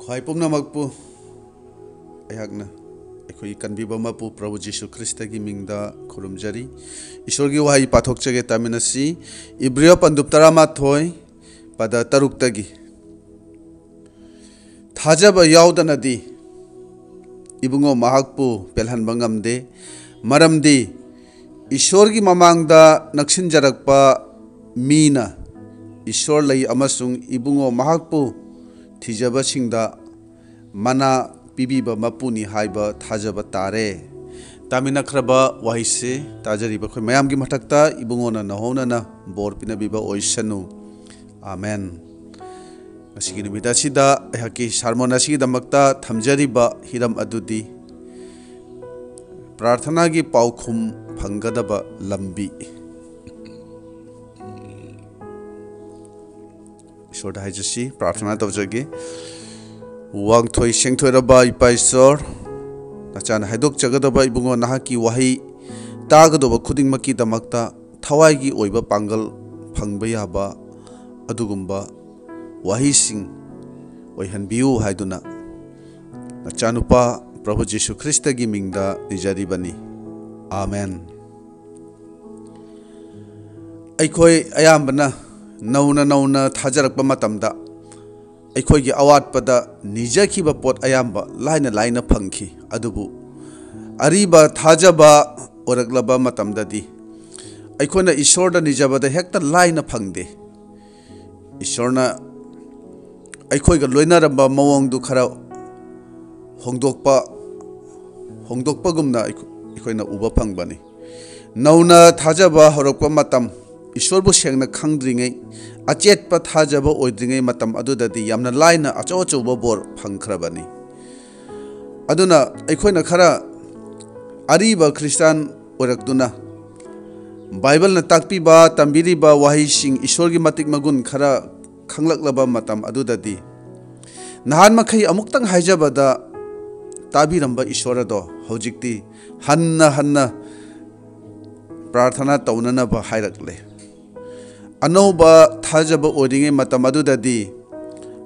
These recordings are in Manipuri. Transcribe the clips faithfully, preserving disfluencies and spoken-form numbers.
ꯈ꯭ꯋꯥꯏ ꯄꯨꯝꯅꯃꯛꯄꯨ ꯑꯩꯍꯥꯛꯅ ꯑꯩꯈꯣꯏꯒꯤ ꯀꯟꯕꯤꯕ ꯃꯄꯨ ꯄ꯭ꯔꯚꯨ ꯖꯤꯁꯨ ꯈ꯭ꯔꯤꯁꯇꯒꯤ ꯃꯤꯡꯗ ꯈꯨꯔꯨꯝꯖꯔꯤ꯫ ꯏꯁꯣꯔꯒꯤ ꯋꯥꯍꯩ ꯄꯥꯊꯣꯛꯆꯒꯦ, ꯇꯥꯃꯤꯟꯅꯁꯤ꯫ ꯏꯕ꯭ꯔꯤꯌ ꯄꯟꯗꯨꯞ ꯇꯔꯥꯃꯥꯊꯣꯏ, ꯄꯗ ꯇꯔꯨꯛꯇꯒꯤ꯫ ꯊꯥꯖꯕ ꯌꯥꯎꯗꯅꯗꯤ ꯏꯕꯨꯡꯉꯣ ꯃꯍꯥꯛꯄꯨ ꯄꯦꯜꯍꯟꯕ ꯉꯝꯗꯦ, ꯃꯔꯝꯗꯤ ꯏꯁꯣꯔꯒꯤ ꯃꯃꯥꯡꯗ ꯅꯛꯁꯤꯟꯖꯔꯛꯄ ꯃꯤꯅ ꯏꯁꯣꯔ ꯂꯩ ꯑꯃꯁꯨꯡ ꯏꯕꯨꯡꯉꯣ ꯃꯍꯥꯛꯄꯨ ꯊꯤꯖꯕꯁꯤꯡꯗ ꯃꯅꯥ ꯄꯤꯕꯤꯕ ꯃꯄꯨꯅꯤ ꯍꯥꯏꯕ ꯊꯥꯖꯕ ꯇꯥꯔꯦ꯫ ꯇꯥꯃꯤꯟꯅꯈ꯭ꯔꯕ ꯋꯥꯍꯩꯁꯦ ꯇꯥꯖꯔꯤꯕ ꯑꯩꯈꯣꯏ ꯃꯌꯥꯝꯒꯤ ꯃꯊꯛꯇ ꯏꯕꯨꯡꯉꯣꯅ ꯅꯧꯍꯧꯅꯅ ꯕꯣꯔ ꯄꯤꯅꯕꯤꯕ ꯑꯣꯏꯁꯅꯨ꯫ ꯑꯥꯃꯦꯟ꯫ ꯉꯁꯤꯒꯤ ꯅꯨꯃꯤꯠ ꯑꯁꯤꯗ ꯑꯩꯍꯥꯛꯀꯤ ꯁꯥꯔꯃꯣꯟ ꯑꯁꯤꯒꯤꯗꯃꯛꯇ ꯊꯝꯖꯔꯤꯕ ꯍꯤꯔꯝ ꯑꯗꯨꯗꯤ ꯄ꯭ꯔꯥꯔꯊꯅꯥꯒꯤ ꯄꯥꯎꯈꯨꯝ ꯐꯪꯒꯗꯕ ꯂꯝꯕꯤ꯫ ꯏꯁꯣꯔꯗ ꯍꯥꯏꯖꯁꯤ, ꯄ꯭ꯔꯥꯔꯊꯅꯥ ꯇꯧꯖꯒꯦ꯫ ꯋꯥꯡꯊꯣꯏ ꯁꯦꯡꯊꯣꯏꯔꯕ ꯏꯄꯥ ꯏꯁꯣꯔ, ꯅꯆꯥꯅ ꯍꯥꯏꯗꯣꯛꯆꯒꯗꯕ ꯏꯕꯨꯡꯉꯣ ꯅꯍꯥꯛꯀꯤ ꯋꯥꯍꯩ ꯇꯥꯒꯗꯧꯕ ꯈꯨꯗꯤꯡꯃꯛꯀꯤꯗꯃꯛꯇ ꯊꯋꯥꯏꯒꯤ ꯑꯣꯏꯕ ꯄꯥꯡꯒꯜ ꯐꯪꯕ ꯌꯥꯕ ꯑꯗꯨꯒꯨꯝꯕ ꯋꯥꯍꯩꯁꯤꯡ ꯑꯣꯏꯍꯟꯕꯤꯌꯨ ꯍꯥꯏꯗꯨꯅ ꯅꯆꯥꯅꯨꯄꯥ ꯄ꯭ꯔꯚꯨ ꯖꯤꯁꯨ ꯈ꯭ꯔꯤꯁꯇꯒꯤ ꯃꯤꯡꯗ ꯅꯤꯖꯔꯤꯕꯅꯤ꯫ ꯑꯥꯃꯦꯟ꯫ ꯑꯩꯈꯣꯏ ꯑꯌꯥꯝꯕꯅ ꯅꯧꯅ ꯅꯧꯅ ꯊꯥꯖꯔꯛꯄ ꯃꯇꯝꯗ ꯑꯩꯈꯣꯏꯒꯤ ꯑꯋꯥꯠꯄꯗ ꯅꯤꯖꯈꯤꯕ ꯄꯣꯠ ꯑꯌꯥꯝꯕ ꯂꯥꯏꯅ ꯂꯥꯏꯅ ꯐꯪꯈꯤ꯫ ꯑꯗꯨꯕꯨ ꯑꯔꯤꯕ ꯊꯥꯖꯕ ꯑꯣꯏꯔꯛꯂꯕ ꯃꯇꯝꯗꯗꯤ ꯑꯩꯈꯣꯏꯅ ꯏꯁꯣꯔꯗ ꯅꯤꯖꯕꯗ ꯍꯦꯛꯇ ꯂꯥꯏꯅ ꯐꯪꯗꯦ꯫ ꯏꯁꯣꯔꯅ ꯑꯩꯈꯣꯏꯒ ꯂꯣꯏꯅꯔꯝꯕ ꯃꯑꯣꯡꯗꯨ ꯈꯔ ꯍꯣꯡꯗꯣꯛꯄ, ꯍꯣꯡꯗꯣꯛꯄꯒꯨꯝꯅ ꯑꯩꯈꯣ-, ꯑꯩꯈꯣꯏꯅ ꯎꯕ ꯐꯪꯕꯅꯤ꯫ ꯅꯧꯅ ꯊꯥꯖꯕ ꯍꯧꯔꯛꯄ ꯃꯇꯝ, ꯏꯁꯣꯔꯕꯨ ꯁꯦꯡꯅ ꯈꯪꯗ꯭ꯔꯤꯉꯩ, ꯑꯆꯦꯠꯄ ꯊꯥꯖꯕ ꯑꯣꯏꯗ꯭ꯔꯤꯉꯩ ꯃꯇꯝ ꯑꯗꯨꯗꯗꯤ ꯌꯥꯝꯅ ꯂꯥꯏꯅ ꯑꯆꯧ ꯑꯆꯧꯕ ꯕꯣꯔ ꯐꯪꯈ꯭ꯔꯕꯅꯤ꯫ ꯑꯗꯨꯅ ꯑꯩꯈꯣꯏꯅ ꯈꯔ ꯑꯔꯤꯕ ꯈ꯭ꯔꯤꯁꯇꯥꯟ ꯑꯣꯏꯔꯛꯇꯨꯅ ꯕꯥꯏꯕꯜꯅ ꯇꯥꯛꯄꯤꯕ, ꯇꯝꯕꯤꯔꯤꯕ ꯋꯥꯍꯩꯁꯤꯡ, ꯏꯁꯣꯔꯒꯤ ꯃꯇꯤꯛ ꯃꯒꯨꯟ ꯈꯔ ꯈꯪꯂꯛꯂꯕ ꯃꯇꯝ ꯑꯗꯨꯗꯗꯤ ꯅꯍꯥꯟ ꯃꯈꯩ ꯑꯃꯨꯛꯇꯪ ꯍꯥꯏꯖꯕꯗ ꯇꯥꯕꯤꯔꯝꯕ ꯏꯁꯣꯔ ꯑꯗꯣ ꯍꯧꯖꯤꯛꯇꯤ ꯍꯟꯅ ꯍꯟꯅ ꯄ꯭ꯔꯥꯔꯊꯅꯥ ꯇꯧꯅꯅꯕ ꯍꯥꯏꯔꯛꯂꯦ꯫ ꯑꯅꯧꯕ ꯊꯥꯖꯕ ꯑꯣꯏꯔꯤꯉꯩ ꯃꯇꯝ ꯑꯗꯨꯗꯗꯤ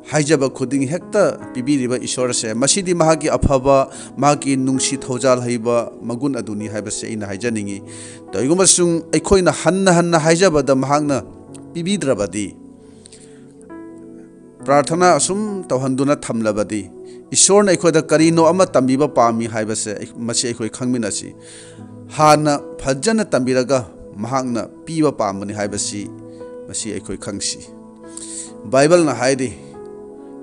ꯍꯥꯏꯖꯕ ꯈꯨꯗꯤꯡ ꯍꯦꯛꯇ ꯄꯤꯕꯤꯔꯤꯕ ꯏꯁꯣꯔꯁꯦ, ꯃꯁꯤꯗꯤ ꯃꯍꯥꯛꯀꯤ ꯑꯐꯕ, ꯃꯍꯥꯛꯀꯤ ꯅꯨꯡꯁꯤ ꯊꯧꯖꯥꯜ ꯍꯩꯕ ꯃꯒꯨꯟ ꯑꯗꯨꯅꯤ ꯍꯥꯏꯕꯁꯦ ꯑꯩꯅ ꯍꯥꯏꯖꯅꯤꯡꯏ꯫ ꯀꯔꯤꯒꯨꯝꯕꯁꯨꯡ ꯑꯩꯈꯣꯏꯅ ꯍꯟꯅ ꯍꯟꯅ ꯍꯥꯏꯖꯕꯗ ꯃꯍꯥꯛꯅ ꯄꯤꯕꯤꯗ꯭ꯔꯕꯗꯤ, ꯄ꯭ꯔꯥꯔꯊꯅꯥ ꯑꯁꯨꯝ ꯇꯧꯍꯟꯗꯨꯅ ꯊꯝꯂꯕꯗꯤ, ꯏꯁꯣꯔꯅ ꯑꯩꯈꯣꯏꯗ ꯀꯔꯤꯅꯣ ꯑꯃ ꯇꯝꯕꯤꯕ ꯄꯥꯝꯃꯤ ꯍꯥꯏꯕꯁꯦ ꯑꯩ-, ꯃꯁꯤ ꯑꯩꯈꯣꯏ ꯈꯪꯃꯤꯟꯅꯁꯤ꯫ ꯍꯥꯟꯅ ꯐꯖꯅ ꯇꯝꯕꯤꯔꯒ ꯃꯍꯥꯛꯅ ꯄꯤꯕ ꯄꯥꯝꯕꯅꯤ ꯍꯥꯏꯕꯁꯤ ꯃꯁꯤ ꯑꯩꯈꯣꯏ ꯈꯪꯁꯤ꯫ ꯕꯥꯏꯕꯜꯅ ꯍꯥꯏꯔꯤ,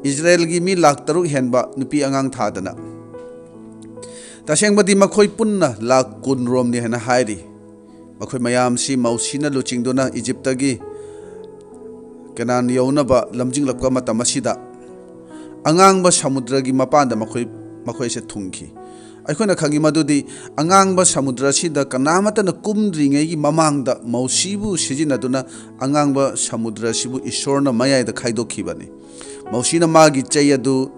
ꯏꯖꯔꯦꯜꯒꯤ ꯃꯤ ꯂꯥꯈ ꯇꯔꯨꯛ ꯍꯦꯟꯕ ꯅꯨꯄꯤ ꯑꯉꯥꯡ ꯊꯥꯗꯅ, ꯇꯁꯦꯡꯕꯗꯤ ꯃꯈꯣꯏ ꯄꯨꯟꯅ ꯂꯥꯈ ꯀꯨꯟ ꯔꯣꯝꯅꯤ ꯍꯥꯏꯅ ꯍꯥꯏꯔꯤ꯫ ꯃꯈꯣꯏ ꯃꯌꯥꯝꯁꯤ ꯃꯧꯁꯤꯅ ꯂꯨꯆꯤꯡꯗꯨꯅ ꯏꯖꯤꯞꯇꯒꯤ ꯀꯅꯥꯟ ꯌꯧꯅꯕ ꯂꯝꯖꯤꯡꯂꯛꯄ ꯃꯇꯝ ꯑꯁꯤꯗ, ꯑꯉꯥꯡꯕ ꯁꯃꯨꯗ꯭ꯔꯒꯤ ꯃꯄꯥꯟꯗ ꯃꯈꯣꯏ, ꯃꯈꯣꯏꯁꯦ ꯊꯨꯡꯈꯤ꯫ ꯑꯩꯈꯣꯏꯅ ꯈꯪꯏ ꯃꯗꯨꯗꯤ, ꯑꯉꯥꯡꯕ ꯁꯃꯨꯗ꯭ꯔ ꯑꯁꯤꯗ ꯀꯅꯥꯃꯠꯇꯅ ꯀꯨꯝꯗ꯭ꯔꯤꯉꯩꯒꯤ ꯃꯃꯥꯡꯗ ꯃꯧꯁꯤꯕꯨ ꯁꯤꯖꯤꯟꯅꯗꯨꯅ ꯑꯉꯥꯡꯕ ꯁꯃꯨꯗ꯭ꯔ ꯑꯁꯤꯕꯨ ꯏꯁꯣꯔꯅ ꯃꯌꯥꯏꯗ ꯈꯥꯏꯗꯣꯛꯈꯤꯕꯅꯤ꯫ ꯃꯧꯁꯤꯅ ꯃꯥꯒꯤ ꯆꯩ ꯑꯗꯨ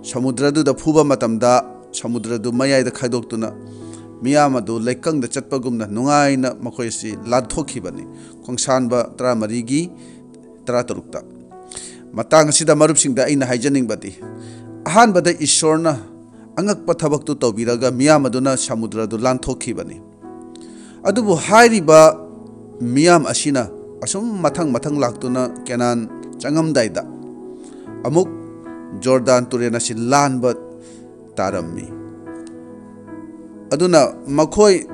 ꯁꯃꯨꯗ꯭ꯔꯗꯨꯗ ꯐꯨꯕ ꯃꯇꯝꯗ, ꯁꯃꯨꯗ꯭ꯔꯗꯨ ꯃꯌꯥꯏꯗ ꯈꯥꯏꯗꯣꯛꯇꯨꯅ ꯃꯤꯌꯥꯝ ꯑꯗꯨ ꯂꯩꯀꯪꯗ ꯆꯠꯄꯒꯨꯝꯅ ꯅꯨꯡꯉꯥꯏꯅ ꯃꯈꯣꯏ ꯑꯁꯤ ꯂꯥꯟꯊꯣꯛꯈꯤꯕꯅꯤ꯫ ꯈꯣꯡꯁꯥꯟꯕ ꯇꯔꯥꯃꯔꯤꯒꯤ ꯇꯔꯥꯇꯔꯨꯛꯇ꯫ ꯃꯇꯥꯡ ꯑꯁꯤꯗ ꯃꯔꯨꯞꯁꯤꯡꯗ ꯑꯩꯅ ꯍꯥꯏꯖꯅꯤꯡꯕꯗꯤ, ꯑꯍꯥꯟꯕꯗ ꯏꯁꯣꯔꯅ ꯑꯉꯛꯄ ꯊꯕꯛꯇꯨ ꯇꯧꯕꯤꯔꯒ ꯃꯤꯌꯥꯝ ꯑꯗꯨꯅ ꯁꯃꯨꯗ꯭ꯔ ꯑꯗꯨ ꯂꯥꯟꯊꯣꯛꯈꯤꯕꯅꯤ꯫ ꯑꯗꯨꯕꯨ ꯍꯥꯏꯔꯤꯕ ꯃꯤꯌꯥꯝ ꯑꯁꯤꯅ ꯑꯁꯨꯝ ꯃꯊꯪ ꯃꯊꯪ ꯂꯥꯛꯇꯨꯅ ꯀꯦꯅꯥꯟ ꯆꯪꯉꯝꯗꯥꯏꯗ ꯑꯃꯨꯛ ꯖꯣꯔꯗꯥꯟ ꯇꯨꯔꯦꯜ ꯑꯁꯤ ꯂꯥꯟꯕ ꯇꯥꯔꯝꯃꯤ꯫ ꯑꯗꯨꯅ ꯃꯈꯣꯏ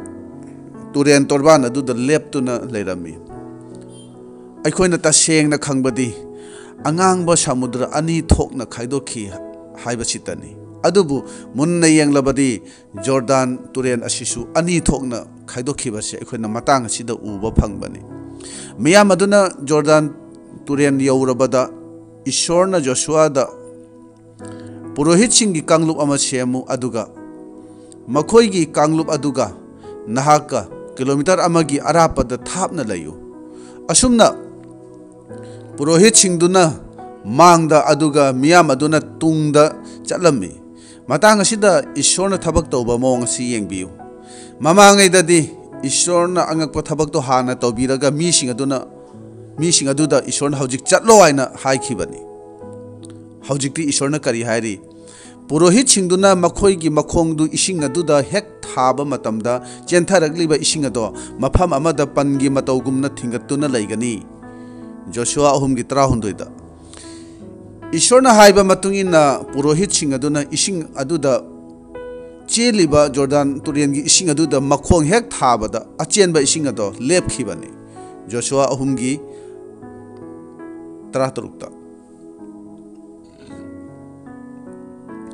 ꯇꯨꯔꯦꯜ ꯇꯣꯔꯕꯥꯟ ꯑꯗꯨꯗ ꯂꯦꯞꯇꯨꯅ ꯂꯩꯔꯝꯃꯤ꯫ ꯑꯩꯈꯣꯏꯅ ꯇꯁꯦꯡꯅ ꯈꯪꯕꯗꯤ, ꯑꯉꯥꯡꯕ ꯁꯃꯨꯗ꯭ꯔ ꯑꯅꯤ ꯊꯣꯛꯅ ꯈꯥꯏꯗꯣꯛꯈꯤ ꯍꯥꯏꯕꯁꯤꯇꯅꯤ꯫ ꯑꯗꯨꯕꯨ ꯃꯨꯟꯅ ꯌꯦꯡꯂꯕꯗꯤ, ꯖꯣꯔꯗꯥꯟ ꯇꯨꯔꯦꯜ ꯑꯁꯤꯁꯨ ꯑꯅꯤ ꯊꯣꯛꯅ ꯈꯥꯏꯗꯣꯛꯈꯤꯕꯁꯦ ꯑꯩꯈꯣꯏꯅ ꯃꯇꯥꯡ ꯑꯁꯤꯗ ꯎꯕ ꯐꯪꯕꯅꯤ꯫ ꯃꯤꯌꯥꯝ ꯑꯗꯨꯅ ꯖꯣꯔꯗꯥꯟ ꯇꯨꯔꯦꯜ ꯌꯧꯔꯕꯗ, ꯏꯁꯣꯔꯅ ꯖꯣꯁꯨꯋꯥꯗ, "ꯄꯨꯔꯣꯍꯤꯠꯁꯤꯡꯒꯤ ꯀꯥꯡꯂꯨꯞ ꯑꯃ ꯁꯦꯝꯃꯨ, ꯑꯗꯨꯒ ꯃꯈꯣꯏꯒꯤ ꯀꯥꯡꯂꯨꯞ ꯑꯗꯨꯒ ꯅꯍꯥꯛꯀ ꯀꯤꯂꯣꯃꯤꯇꯔ ꯑꯃꯒꯤ ꯑꯔꯥꯞꯄꯗ ꯊꯥꯞꯅ ꯂꯩꯌꯨ"꯫ ꯑꯁꯨꯝꯅ ꯄꯨꯔꯣꯍꯤꯠꯁꯤꯡꯗꯨꯅ ꯃꯥꯡꯗ, ꯑꯗꯨꯒ ꯃꯤꯌꯥꯝ ꯑꯗꯨꯅ ꯇꯨꯡꯗ ꯆꯠꯂꯝꯃꯤ꯫ ꯃꯇꯥꯡ ꯑꯁꯤꯗ ꯏꯁꯣꯔꯅ ꯊꯕꯛ ꯇꯧꯕ ꯃꯑꯣꯡ ꯑꯁꯤ ꯌꯦꯡꯕꯤꯌꯨ꯫ ꯃꯃꯥꯡꯉꯩꯗꯗꯤ ꯏꯁꯣꯔꯅ ꯑꯉꯛꯄ ꯊꯕꯛꯇꯣ ꯍꯥꯟꯅ ꯇꯧꯕꯤꯔꯒ ꯃꯤꯁꯤꯡ ꯑꯗꯨꯅ, ꯃꯤꯁꯤꯡ ꯑꯗꯨꯗ ꯏꯁꯣꯔꯅ "ꯍꯧꯖꯤꯛ ꯆꯠꯂꯣ" ꯍꯥꯏꯅ ꯍꯥꯏꯈꯤꯕꯅꯤ꯫ ꯍꯧꯖꯤꯛꯇꯤ ꯏꯁꯣꯔꯅ ꯀꯔꯤ ꯍꯥꯏꯔꯤ? ꯄꯨꯔꯣꯍꯤꯠꯁꯤꯡꯗꯨꯅ ꯃꯈꯣꯏꯒꯤ ꯃꯈꯣꯡꯗꯨ ꯏꯁꯤꯡ ꯑꯗꯨꯗ ꯍꯦꯛ ꯊꯥꯕ ꯃꯇꯝꯗ, ꯆꯦꯟꯊꯔꯛꯂꯤꯕ ꯏꯁꯤꯡ ꯑꯗꯣ ꯃꯐꯝ ꯑꯃꯗ ꯄꯟꯒꯤ ꯃꯇꯧꯒꯨꯝꯅ ꯊꯤꯡꯒꯠꯇꯨꯅ ꯂꯩꯒꯅꯤ꯫ ꯖꯣꯁꯨꯋꯥ ꯑꯍꯨꯝꯒꯤ ꯇꯔꯥꯍꯨꯝꯗꯣꯏꯗ꯫ ꯏꯁꯣꯔꯅ ꯍꯥꯏꯕ ꯃꯇꯨꯡ ꯏꯟꯅ, ꯄꯨꯔꯣꯍꯤꯠꯁꯤꯡ ꯑꯗꯨꯅ ꯏꯁꯤꯡ ꯑꯗꯨꯗ ꯆꯦꯜꯂꯤꯕ ꯖꯣꯔꯗꯥꯟ ꯇꯨꯔꯦꯜꯒꯤ ꯏꯁꯤꯡ ꯑꯗꯨꯗ ꯃꯈꯣꯡ ꯍꯦꯛ ꯊꯥꯕꯗ, ꯑꯆꯦꯟꯕ ꯏꯁꯤꯡ ꯑꯗꯣ ꯂꯦꯞꯈꯤꯕꯅꯤ꯫ ꯖꯣꯁꯨꯋꯥ ꯑꯍꯨꯝꯒꯤ ꯇꯔꯥꯇꯔꯨꯛꯇ꯫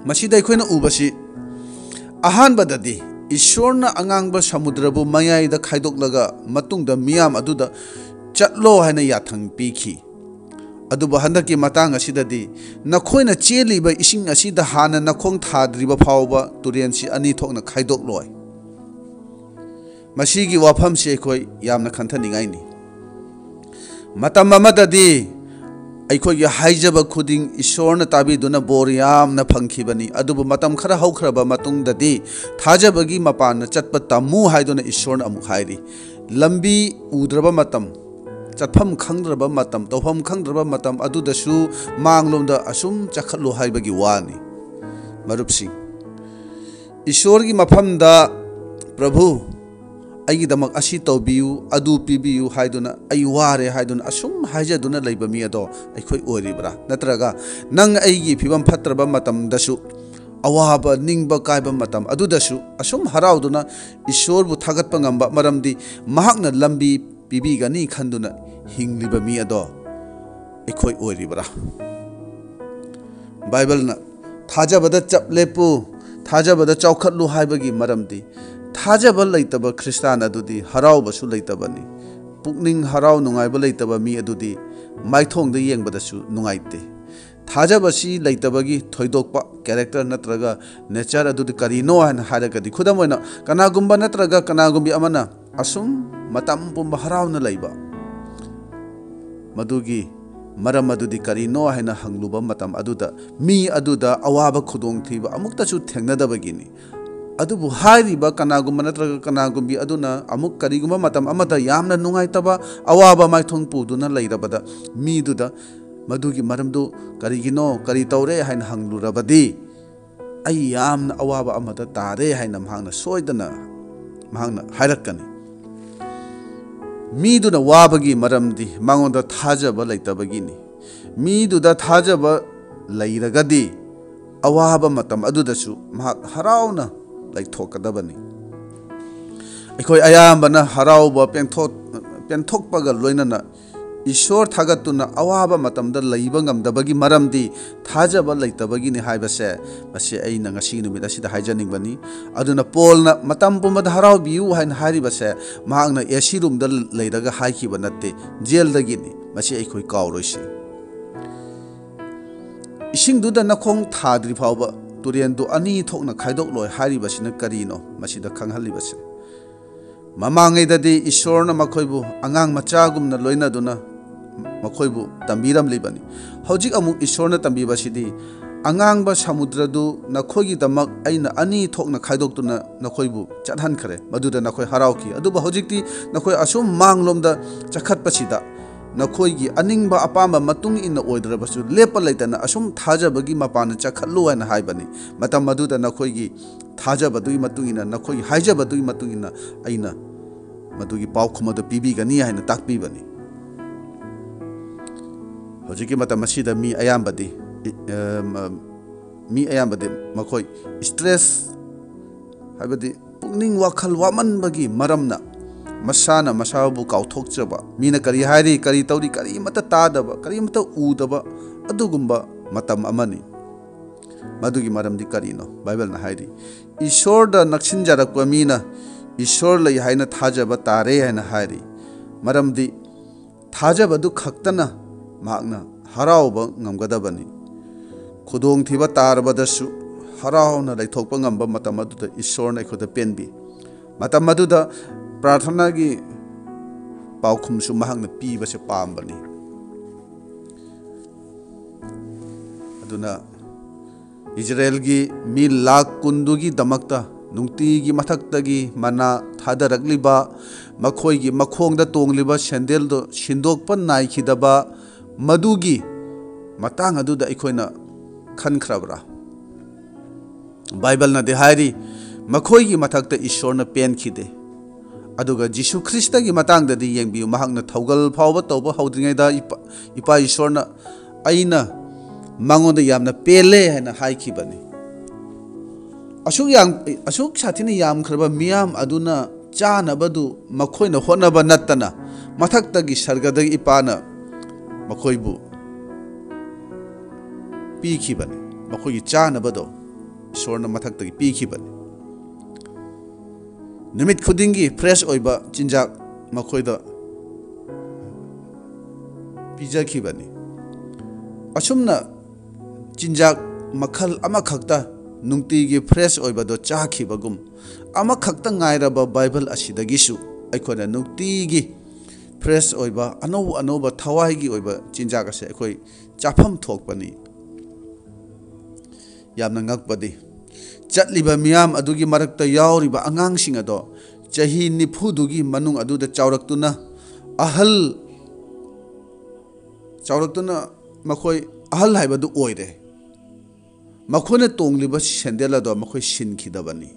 ꯃꯁꯤꯗ ꯑꯩꯈꯣꯏꯅ ꯎꯕꯁꯤ, ꯑꯍꯥꯟꯕꯗꯗꯤ ꯏꯁꯣꯔꯅ ꯑꯉꯥꯡꯕ ꯁꯃꯨꯗ꯭ꯔꯕꯨ ꯃꯌꯥꯏꯗ ꯈꯥꯏꯗꯣꯛꯂꯒ ꯃꯇꯨꯡꯗ ꯃꯤꯌꯥꯝ ꯑꯗꯨꯗ "ꯆꯠꯂꯣ" ꯍꯥꯏꯅ ꯌꯥꯊꯪ ꯄꯤꯈꯤ꯫ ꯑꯗꯨꯕꯨ ꯍꯟꯗꯛꯀꯤ ꯃꯇꯥꯡ ꯑꯁꯤꯗꯗꯤ, "ꯅꯈꯣꯏꯅ ꯆꯦꯜꯂꯤꯕ ꯏꯁꯤꯡ ꯑꯁꯤꯗ ꯍꯥꯟꯅ ꯅꯈꯣꯡ ꯊꯥꯗ꯭ꯔꯤꯕ ꯐꯥꯎꯕ ꯇꯨꯔꯦꯜꯁꯤ ꯑꯅꯤ ꯊꯣꯛꯅ ꯈꯥꯏꯗꯣꯛꯂꯣꯏ"꯫ ꯃꯁꯤꯒꯤ ꯋꯥꯐꯝꯁꯤ ꯑꯩꯈꯣꯏ ꯌꯥꯝꯅ ꯈꯟꯊꯅꯤꯡꯉꯥꯏꯅꯤ꯫ ꯃꯇꯝ ꯑꯃꯗꯗꯤ ꯑꯩꯈꯣꯏꯒꯤ ꯍꯥꯏꯖꯕ ꯈꯨꯗꯤꯡ ꯏꯁꯣꯔꯅ ꯇꯥꯕꯤꯗꯨꯅ ꯕꯣꯔ ꯌꯥꯝꯅ ꯐꯪꯈꯤꯕꯅꯤ꯫ ꯑꯗꯨꯕꯨ ꯃꯇꯝ ꯈꯔ ꯍꯧꯈ꯭ꯔꯕ ꯃꯇꯨꯡꯗꯗꯤ, "ꯊꯥꯖꯕꯒꯤ ꯃꯄꯥꯟꯅ ꯆꯠꯄ ꯇꯝꯃꯨ" ꯍꯥꯏꯗꯨꯅ ꯏꯁꯣꯔꯅ ꯑꯃꯨꯛ ꯍꯥꯏꯔꯤ꯫ ꯂꯝꯕꯤ ꯎꯗ꯭ꯔꯕ ꯃꯇꯝ, ꯆꯠꯐꯝ ꯈꯪꯗ꯭ꯔꯕ ꯃꯇꯝ, ꯇꯧꯐꯝ ꯈꯪꯗ꯭ꯔꯕ ꯃꯇꯝ ꯑꯗꯨꯗꯁꯨ ꯃꯥꯡꯂꯣꯝꯗ ꯑꯁꯨꯝ ꯆꯠꯈꯠꯂꯨ ꯍꯥꯏꯕꯒꯤ ꯋꯥꯅꯤ꯫ ꯃꯔꯨꯞꯁꯤꯡ, ꯏꯁꯣꯔꯒꯤ ꯃꯐꯝꯗ, "ꯄ꯭ꯔꯚꯨ, ꯑꯩꯒꯤꯗꯃꯛ ꯑꯁꯤ ꯇꯧꯕꯤꯌꯨ, ꯑꯗꯨ ꯄꯤꯕꯤꯌꯨ" ꯍꯥꯏꯗꯨꯅ, "ꯑꯩ ꯋꯥꯔꯦ" ꯍꯥꯏꯗꯨꯅ ꯑꯁꯨꯝ ꯍꯥꯏꯖꯗꯨꯅ ꯂꯩꯕ ꯃꯤ ꯑꯗꯣ ꯑꯩꯈꯣꯏ ꯑꯣꯏꯔꯤꯕ꯭ꯔꯥ? ꯅꯠꯇ꯭ꯔꯒ, "ꯅꯪ ꯑꯩꯒꯤ ꯐꯤꯕꯝ ꯐꯠꯇ꯭ꯔꯕ ꯃꯇꯝꯗꯁꯨ, ꯑꯋꯥꯕ, ꯅꯤꯡꯕ ꯀꯥꯏꯕ ꯃꯇꯝ ꯑꯗꯨꯗꯁꯨ" ꯑꯁꯨꯝ ꯍꯔꯥꯎꯗꯨꯅ ꯏꯁꯣꯔꯕꯨ ꯊꯥꯒꯠꯄ ꯉꯝꯕ, ꯃꯔꯝꯗꯤ ꯃꯍꯥꯛꯅ ꯂꯝꯕꯤ ꯄꯤꯕꯤꯒꯅꯤ ꯈꯟꯗꯨꯅ ꯍꯤꯡꯂꯤꯕ ꯃꯤ ꯑꯗꯣ ꯑꯩꯈꯣꯏ ꯑꯣꯏꯔꯤꯕ꯭ꯔꯥ? ꯕꯥꯏꯕꯜꯅ "ꯊꯥꯖꯕꯗ ꯆꯞ ꯂꯦꯞꯄꯨ, ꯊꯥꯖꯕꯗ ꯆꯥꯎꯈꯠꯂꯨ" ꯍꯥꯏꯕꯒꯤ ꯃꯔꯝꯗꯤ, ꯊꯥꯖꯕ ꯂꯩꯇꯕ ꯈ꯭ꯔꯤꯁꯇꯥꯟ ꯑꯗꯨꯗꯤ ꯍꯔꯥꯎꯕꯁꯨ ꯂꯩꯇꯕꯅꯤ꯫ ꯄꯨꯛꯅꯤꯡ ꯍꯔꯥꯎ ꯅꯨꯡꯉꯥꯏꯕ ꯂꯩꯇꯕ ꯃꯤ ꯑꯗꯨꯗꯤ ꯃꯥꯏꯊꯣꯡꯗ ꯌꯦꯡꯕꯗꯁꯨ ꯅꯨꯡꯉꯥꯏꯇꯦ꯫ ꯊꯥꯖꯕꯁꯤ ꯂꯩꯇꯕꯒꯤ ꯊꯣꯏꯗꯣꯛꯄ ꯀꯦꯔꯦꯛꯇꯔ ꯅꯠꯇ꯭ꯔꯒ ꯅꯦꯆꯔ ꯑꯗꯨꯗꯤ ꯀꯔꯤꯅꯣ ꯍꯥꯏꯅ ꯍꯥꯏꯔꯒꯗꯤ, ꯈꯨꯗꯝ ꯑꯣꯏꯅ, ꯀꯅꯥꯒꯨꯝꯕ ꯅꯠꯇ꯭ꯔꯒ ꯀꯅꯥꯒꯨꯝꯕꯤ ꯑꯃꯅ ꯑꯁꯨꯝ ꯃꯇꯝ ꯄꯨꯝꯕ ꯍꯔꯥꯎꯅ ꯂꯩꯕ, ꯃꯗꯨꯒꯤ ꯃꯔꯝ ꯑꯗꯨꯗꯤ ꯀꯔꯤꯅꯣ ꯍꯥꯏꯅ ꯍꯪꯂꯨꯕ ꯃꯇꯝ ꯑꯗꯨꯗ, ꯃꯤ ꯑꯗꯨꯗ ꯑꯋꯥꯕ ꯈꯨꯗꯣꯡꯊꯤꯕ ꯑꯃꯨꯛꯇꯁꯨ ꯊꯦꯡꯅꯗꯕꯒꯤꯅꯤ꯫ ꯑꯗꯨꯕꯨ ꯍꯥꯏꯔꯤꯕ ꯀꯅꯥꯒꯨꯝꯕ ꯅꯠꯇ꯭ꯔꯒ ꯀꯅꯥꯒꯨꯝꯕꯤ ꯑꯗꯨꯅ ꯑꯃꯨꯛ ꯀꯔꯤꯒꯨꯝꯕ ꯃꯇꯝ ꯑꯃꯗ ꯌꯥꯝꯅ ꯅꯨꯡꯉꯥꯏꯇꯕ, ꯑꯋꯥꯕ ꯃꯥꯏꯊꯣꯡ ꯄꯨꯗꯨꯅ ꯂꯩꯔꯕꯗ, ꯃꯤꯗꯨꯗ ꯃꯗꯨꯒꯤ ꯃꯔꯝꯗꯨ ꯀꯔꯤꯒꯤꯅꯣ, ꯀꯔꯤ ꯇꯧꯔꯦ ꯍꯥꯏꯅ ꯍꯪꯂꯨꯔꯕꯗꯤ, "ꯑꯩ ꯌꯥꯝꯅ ꯑꯋꯥꯕ ꯑꯃꯗ ꯇꯥꯔꯦ" ꯍꯥꯏꯅ ꯃꯍꯥꯛꯅ ꯁꯣꯏꯗꯅ ꯃꯍꯥꯛꯅ ꯍꯥꯏꯔꯛꯀꯅꯤ꯫ ꯃꯤꯗꯨꯅ ꯋꯥꯕꯒꯤ ꯃꯔꯝꯗꯤ ꯃꯉꯣꯟꯗ ꯊꯥꯖꯕ ꯂꯩꯇꯕꯒꯤꯅꯤ꯫ ꯃꯤꯗꯨꯗ ꯊꯥꯖꯕ ꯂꯩꯔꯒꯗꯤ, ꯑꯋꯥꯕ ꯃꯇꯝ ꯑꯗꯨꯗꯁꯨ ꯃꯍꯥꯛ ꯍꯔꯥꯎꯅ ꯂꯩꯊꯣꯛꯀꯗꯕꯅꯤ꯫ ꯑꯩꯈꯣꯏ ꯑꯌꯥꯝꯕꯅ ꯍꯔꯥꯎꯕ ꯄꯦꯟꯊꯣꯛ-, ꯄꯦꯟꯊꯣꯛꯄꯒ ꯂꯣꯏꯅꯅ ꯏꯁꯣꯔ ꯊꯥꯒꯠꯇꯨꯅ ꯑꯋꯥꯕ ꯃꯇꯝꯗ ꯂꯩꯕ ꯉꯝꯗꯕꯒꯤ ꯃꯔꯝꯗꯤ ꯊꯥꯖꯕ ꯂꯩꯇꯕꯒꯤꯅꯤ ꯍꯥꯏꯕꯁꯦ, ꯃꯁꯤ ꯑꯩꯅ ꯉꯁꯤꯒꯤ ꯅꯨꯃꯤꯠ ꯑꯁꯤꯗ ꯍꯥꯏꯖꯅꯤꯡꯕꯅꯤ꯫ ꯑꯗꯨꯅ ꯄꯣꯜꯅ "ꯃꯇꯝ ꯄꯨꯝꯕꯗ ꯍꯔꯥꯎꯕꯤꯌꯨ" ꯍꯥꯏꯅ ꯍꯥꯏꯔꯤꯕꯁꯦ, ꯃꯍꯥꯛꯅ ꯑꯦ ꯁꯤ ꯔꯨꯝꯗ ꯂꯩꯔꯒ ꯍꯥꯏꯈꯤꯕ ꯅꯠꯇꯦ, ꯖꯦꯜꯗꯒꯤꯅꯤ꯫ ꯃꯁꯤ ꯑꯩꯈꯣꯏ ꯀꯥꯎꯔꯣꯏꯁꯤ꯫ "ꯏꯁꯤꯡꯗꯨꯗ ꯅꯈꯣꯡ ꯊꯥꯗ꯭ꯔꯤ ꯐꯥꯎꯕ ꯇꯨꯔꯦꯟꯗꯨ ꯑꯅꯤ ꯊꯣꯛꯅ ꯈꯥꯏꯗꯣꯛꯂꯣꯏ" ꯍꯥꯏꯔꯤꯕꯁꯤꯅ ꯀꯔꯤꯅꯣ ꯃꯁꯤꯗ ꯈꯪꯍꯜꯂꯤꯕꯁꯦ? ꯃꯃꯥꯡꯉꯩꯗꯗꯤ ꯏꯁꯣꯔꯅ ꯃꯈꯣꯏꯕꯨ ꯑꯉꯥꯡ ꯃꯆꯥꯒꯨꯝꯅ ꯂꯣꯏꯅꯗꯨꯅ ꯃꯈꯣꯏꯕꯨ ꯇꯝꯕꯤꯔꯝꯂꯤꯕꯅꯤ꯫ ꯍꯧꯖꯤꯛ ꯑꯃꯨꯛ ꯏꯁꯣꯔꯅ ꯇꯝꯕꯤꯕꯁꯤꯗꯤ, "ꯑꯉꯥꯡꯕ ꯁꯃꯨꯗ꯭ꯔꯗꯨ ꯅꯈꯣꯏꯒꯤꯗꯃꯛ ꯑꯩꯅ ꯑꯅꯤ ꯊꯣꯛꯅ ꯈꯥꯏꯗꯣꯛꯇꯨꯅ ꯅꯈꯣꯏꯕꯨ ꯆꯠꯍꯟꯈ꯭ꯔꯦ, ꯃꯗꯨꯗ ꯅꯈꯣꯏ ꯍꯔꯥꯎꯈꯤ꯫ ꯑꯗꯨꯕꯨ ꯍꯧꯖꯤꯛꯇꯤ ꯅꯈꯣꯏ ꯑꯁꯨꯝ ꯃꯥꯡꯂꯣꯝꯗ ꯆꯈꯠꯄꯁꯤꯗ, ꯅꯈꯣꯏꯒꯤ ꯑꯅꯤꯡꯕ ꯑꯄꯥꯝꯕ ꯃꯇꯨꯡ ꯏꯟꯅ ꯑꯣꯏꯗ꯭ꯔꯕꯁꯨ, ꯂꯦꯞꯄ ꯂꯩꯇꯅ ꯑꯁꯨꯝ ꯊꯥꯖꯕꯒꯤ ꯃꯄꯥꯟꯗ ꯆꯈꯠꯂꯨ" ꯍꯥꯏꯅ ꯍꯥꯏꯕꯅꯤ꯫ ꯃꯇꯝ ꯑꯗꯨꯗ ꯅꯈꯣꯏꯒꯤ ꯊꯥꯖꯕꯗꯨꯒꯤ ꯃꯇꯨꯡ ꯏꯟꯅ, ꯅꯈꯣꯏꯒꯤ ꯍꯥꯏꯖꯕꯗꯨꯒꯤ ꯃꯇꯨꯡ ꯏꯟꯅ ꯑꯩꯅ ꯃꯗꯨꯒꯤ ꯄꯥꯎꯈꯨꯝ ꯑꯗꯨ ꯄꯤꯕꯤꯒꯅꯤ ꯍꯥꯏꯅ ꯇꯥꯛꯄꯤꯕꯅꯤ꯫ ꯍꯧꯖꯤꯛꯀꯤ ꯃꯇꯝ ꯑꯁꯤꯗ ꯃꯤ ꯑꯌꯥꯝꯕꯗꯤ, ꯏ-, ꯑ, ꯃ-, ꯃꯤ ꯑꯌꯥꯝꯕꯗꯤ ꯃꯈꯣꯏ stress, ꯍꯥꯏꯕꯗꯤ ꯄꯨꯛꯅꯤꯡ ꯋꯥꯈꯜ ꯋꯥꯃꯟꯕꯒꯤ ꯃꯔꯝꯅ ꯃꯁꯥꯅ ꯃꯁꯥꯕꯨ ꯀꯥꯎꯊꯣꯛꯆꯕ, ꯃꯤꯅ ꯀꯔꯤ ꯍꯥꯏꯔꯤ, ꯀꯔꯤ ꯇꯧꯔꯤ, ꯀꯔꯤꯃꯠꯇ ꯇꯥꯗꯕ, ꯀꯔꯤꯃꯠꯇ ꯎꯗꯕ ꯑꯗꯨꯒꯨꯝꯕ ꯃꯇꯝ ꯑꯃꯅꯤ꯫ ꯃꯗꯨꯒꯤ ꯃꯔꯝꯗꯤ ꯀꯔꯤꯅꯣ? ꯕꯥꯏꯕꯜꯅ ꯍꯥꯏꯔꯤ, "ꯏꯁꯣꯔꯗ ꯅꯛꯁꯤꯟꯖꯔꯛꯄ ꯃꯤꯅ ꯏꯁꯣꯔ ꯂꯩ ꯍꯥꯏꯅ ꯊꯥꯖꯕ ꯇꯥꯔꯦ" ꯍꯥꯏꯅ ꯍꯥꯏꯔꯤ꯫ ꯃꯔꯝꯗꯤ ꯊꯥꯖꯕꯗꯨ ꯈꯛꯇꯅ ꯃꯍꯥꯛꯅ ꯍꯔꯥꯎꯕ ꯉꯝꯒꯗꯕꯅꯤ꯫ ꯈꯨꯗꯣꯡꯊꯤꯕ ꯇꯥꯔꯕꯗꯁꯨ ꯍꯔꯥꯎꯅ ꯂꯩꯊꯣꯛꯄ ꯉꯝꯕ ꯃꯇꯝ ꯑꯗꯨꯗ ꯏꯁꯣꯔꯅ ꯑꯩꯈꯣꯏꯗ ꯄꯦꯟꯕꯤ꯫ ꯃꯇꯝ ꯑꯗꯨꯗ ꯄ꯭ꯔꯥꯔꯊꯅꯥꯒꯤ ꯄꯥꯎꯈꯨꯝꯁꯨ ꯃꯍꯥꯛꯅ ꯄꯤꯕꯁꯦ ꯄꯥꯝꯕꯅꯤ꯫ ꯑꯗꯨꯅ ꯏꯖꯔꯦꯜꯒꯤ ꯃꯤ ꯂꯥꯈ ꯀꯨꯟꯗꯨꯒꯤꯗꯃꯛꯇ ꯅꯨꯡꯇꯤꯒꯤ ꯃꯊꯛꯇꯒꯤ ꯃꯅꯥ ꯊꯥꯗꯔꯛꯂꯤꯕ, ꯃꯈꯣꯏꯒꯤ ꯃꯈꯣꯡꯗ ꯇꯣꯡꯂꯤꯕ ꯁꯦꯟꯗꯦꯜꯗꯨ ꯁꯤꯟꯗꯣꯛꯄ ꯅꯥꯏꯈꯤꯗꯕ, ꯃꯗꯨꯒꯤ ꯃꯇꯥꯡ ꯑꯗꯨꯗ ꯑꯩꯈꯣꯏꯅ ꯈꯟꯈ꯭ꯔꯕ꯭ꯔꯥ? ꯕꯥꯏꯕꯜꯅꯗꯤ ꯍꯥꯏꯔꯤ, "ꯃꯈꯣꯏꯒꯤ ꯃꯊꯛꯇ ꯏꯁꯣꯔꯅ ꯄꯦꯟꯈꯤꯗꯦ"꯫ ꯑꯗꯨꯒ ꯖꯤꯁꯨ ꯈ꯭ꯔꯤꯁꯇꯒꯤ ꯃꯇꯥꯡꯗꯗꯤ ꯌꯦꯡꯕꯤꯌꯨ, ꯃꯍꯥꯛꯅ ꯊꯧꯒꯜ ꯐꯥꯎꯕ ꯇꯧꯕ ꯍꯧꯗ꯭ꯔꯤꯉꯩꯗ ꯏꯄꯥ, ꯏꯄꯥ ꯏꯁꯣꯔꯅ, "ꯑꯩꯅ ꯃꯉꯣꯟꯗ ꯌꯥꯝꯅ ꯄꯦꯜꯂꯦ" ꯍꯥꯏꯅ ꯍꯥꯏꯈꯤꯕꯅꯤ꯫ ꯑꯁꯨꯛ ꯌꯥꯝ, ꯑꯁꯨꯛ ꯁꯥꯊꯤꯅ ꯌꯥꯝꯈ꯭ꯔꯕ ꯃꯤꯌꯥꯝ ꯑꯗꯨꯅ ꯆꯥꯅꯕꯗꯨ ꯃꯈꯣꯏꯅ ꯍꯣꯠꯅꯕ ꯅꯠꯇꯅ, ꯃꯊꯛꯇꯒꯤ ꯁꯔꯒꯗꯒꯤ ꯏꯄꯥꯅ ꯃꯈꯣꯏꯕꯨ ꯄꯤꯈꯤꯕꯅꯤ꯫ ꯃꯈꯣꯏꯒꯤ ꯆꯥꯅꯕꯗꯣ ꯏꯁꯣꯔꯅ ꯃꯊꯛꯇꯒꯤ ꯄꯤꯈꯤꯕꯅꯤ꯫ ꯅꯨꯃꯤꯠ ꯈꯨꯗꯤꯡꯒꯤ ꯐ꯭ꯔꯦꯁ ꯑꯣꯏꯕ ꯆꯤꯟꯖꯥꯛ ꯃꯈꯣꯏꯗ ꯄꯤꯖꯈꯤꯕꯅꯤ꯫ ꯑꯁꯨꯝꯅ ꯆꯤꯟꯖꯥꯛ ꯃꯈꯜ ꯑꯃꯈꯛꯇ ꯅꯨꯡꯇꯤꯒꯤ ꯐ꯭ꯔꯦꯁ ꯑꯣꯏꯕꯗꯣ ꯆꯥꯈꯤꯕꯒꯨꯝ, ꯑꯃꯈꯛꯇ ꯉꯥꯏꯔꯕ ꯕꯥꯏꯕꯜ ꯑꯁꯤꯗꯒꯤꯁꯨ ꯑꯩꯈꯣꯏꯅ ꯅꯨꯡꯇꯤꯒꯤ ꯐ꯭ꯔꯦꯁ ꯑꯣꯏꯕ, ꯑꯅꯧ ꯑꯅꯧꯕ ꯊꯋꯥꯏꯒꯤ ꯑꯣꯏꯕ ꯆꯤꯟꯖꯥꯛ ꯑꯁꯦ ꯑꯩꯈꯣꯏ ꯆꯥꯐꯝ ꯊꯣꯛꯄꯅꯤ꯫ ꯌꯥꯝꯅ ꯉꯛꯄꯗꯤ, ꯆꯠꯂꯤꯕ ꯃꯤꯌꯥꯝ ꯑꯗꯨꯒꯤ ꯃꯔꯛꯇ ꯌꯥꯎꯔꯤꯕ ꯑꯉꯥꯡꯁꯤꯡ ꯑꯗꯣ ꯆꯍꯤ ꯅꯤꯐꯨꯗꯨꯒꯤ ꯃꯅꯨꯡ ꯑꯗꯨꯗ ꯆꯥꯎꯔꯛꯇꯨꯅ ꯑꯍꯜ, ꯆꯥꯎꯔꯛꯇꯨꯅ ꯃꯈꯣꯏ ꯑꯍꯜ ꯍꯥꯏꯕꯗꯨ ꯑꯣꯏꯔꯦ꯫ ꯃꯈꯣꯏꯅ ꯇꯣꯡꯂꯤꯕ ꯁꯦꯟꯗꯦꯜ ꯑꯗꯣ ꯃꯈꯣꯏ ꯁꯤꯟꯈꯤꯗꯕꯅꯤ꯫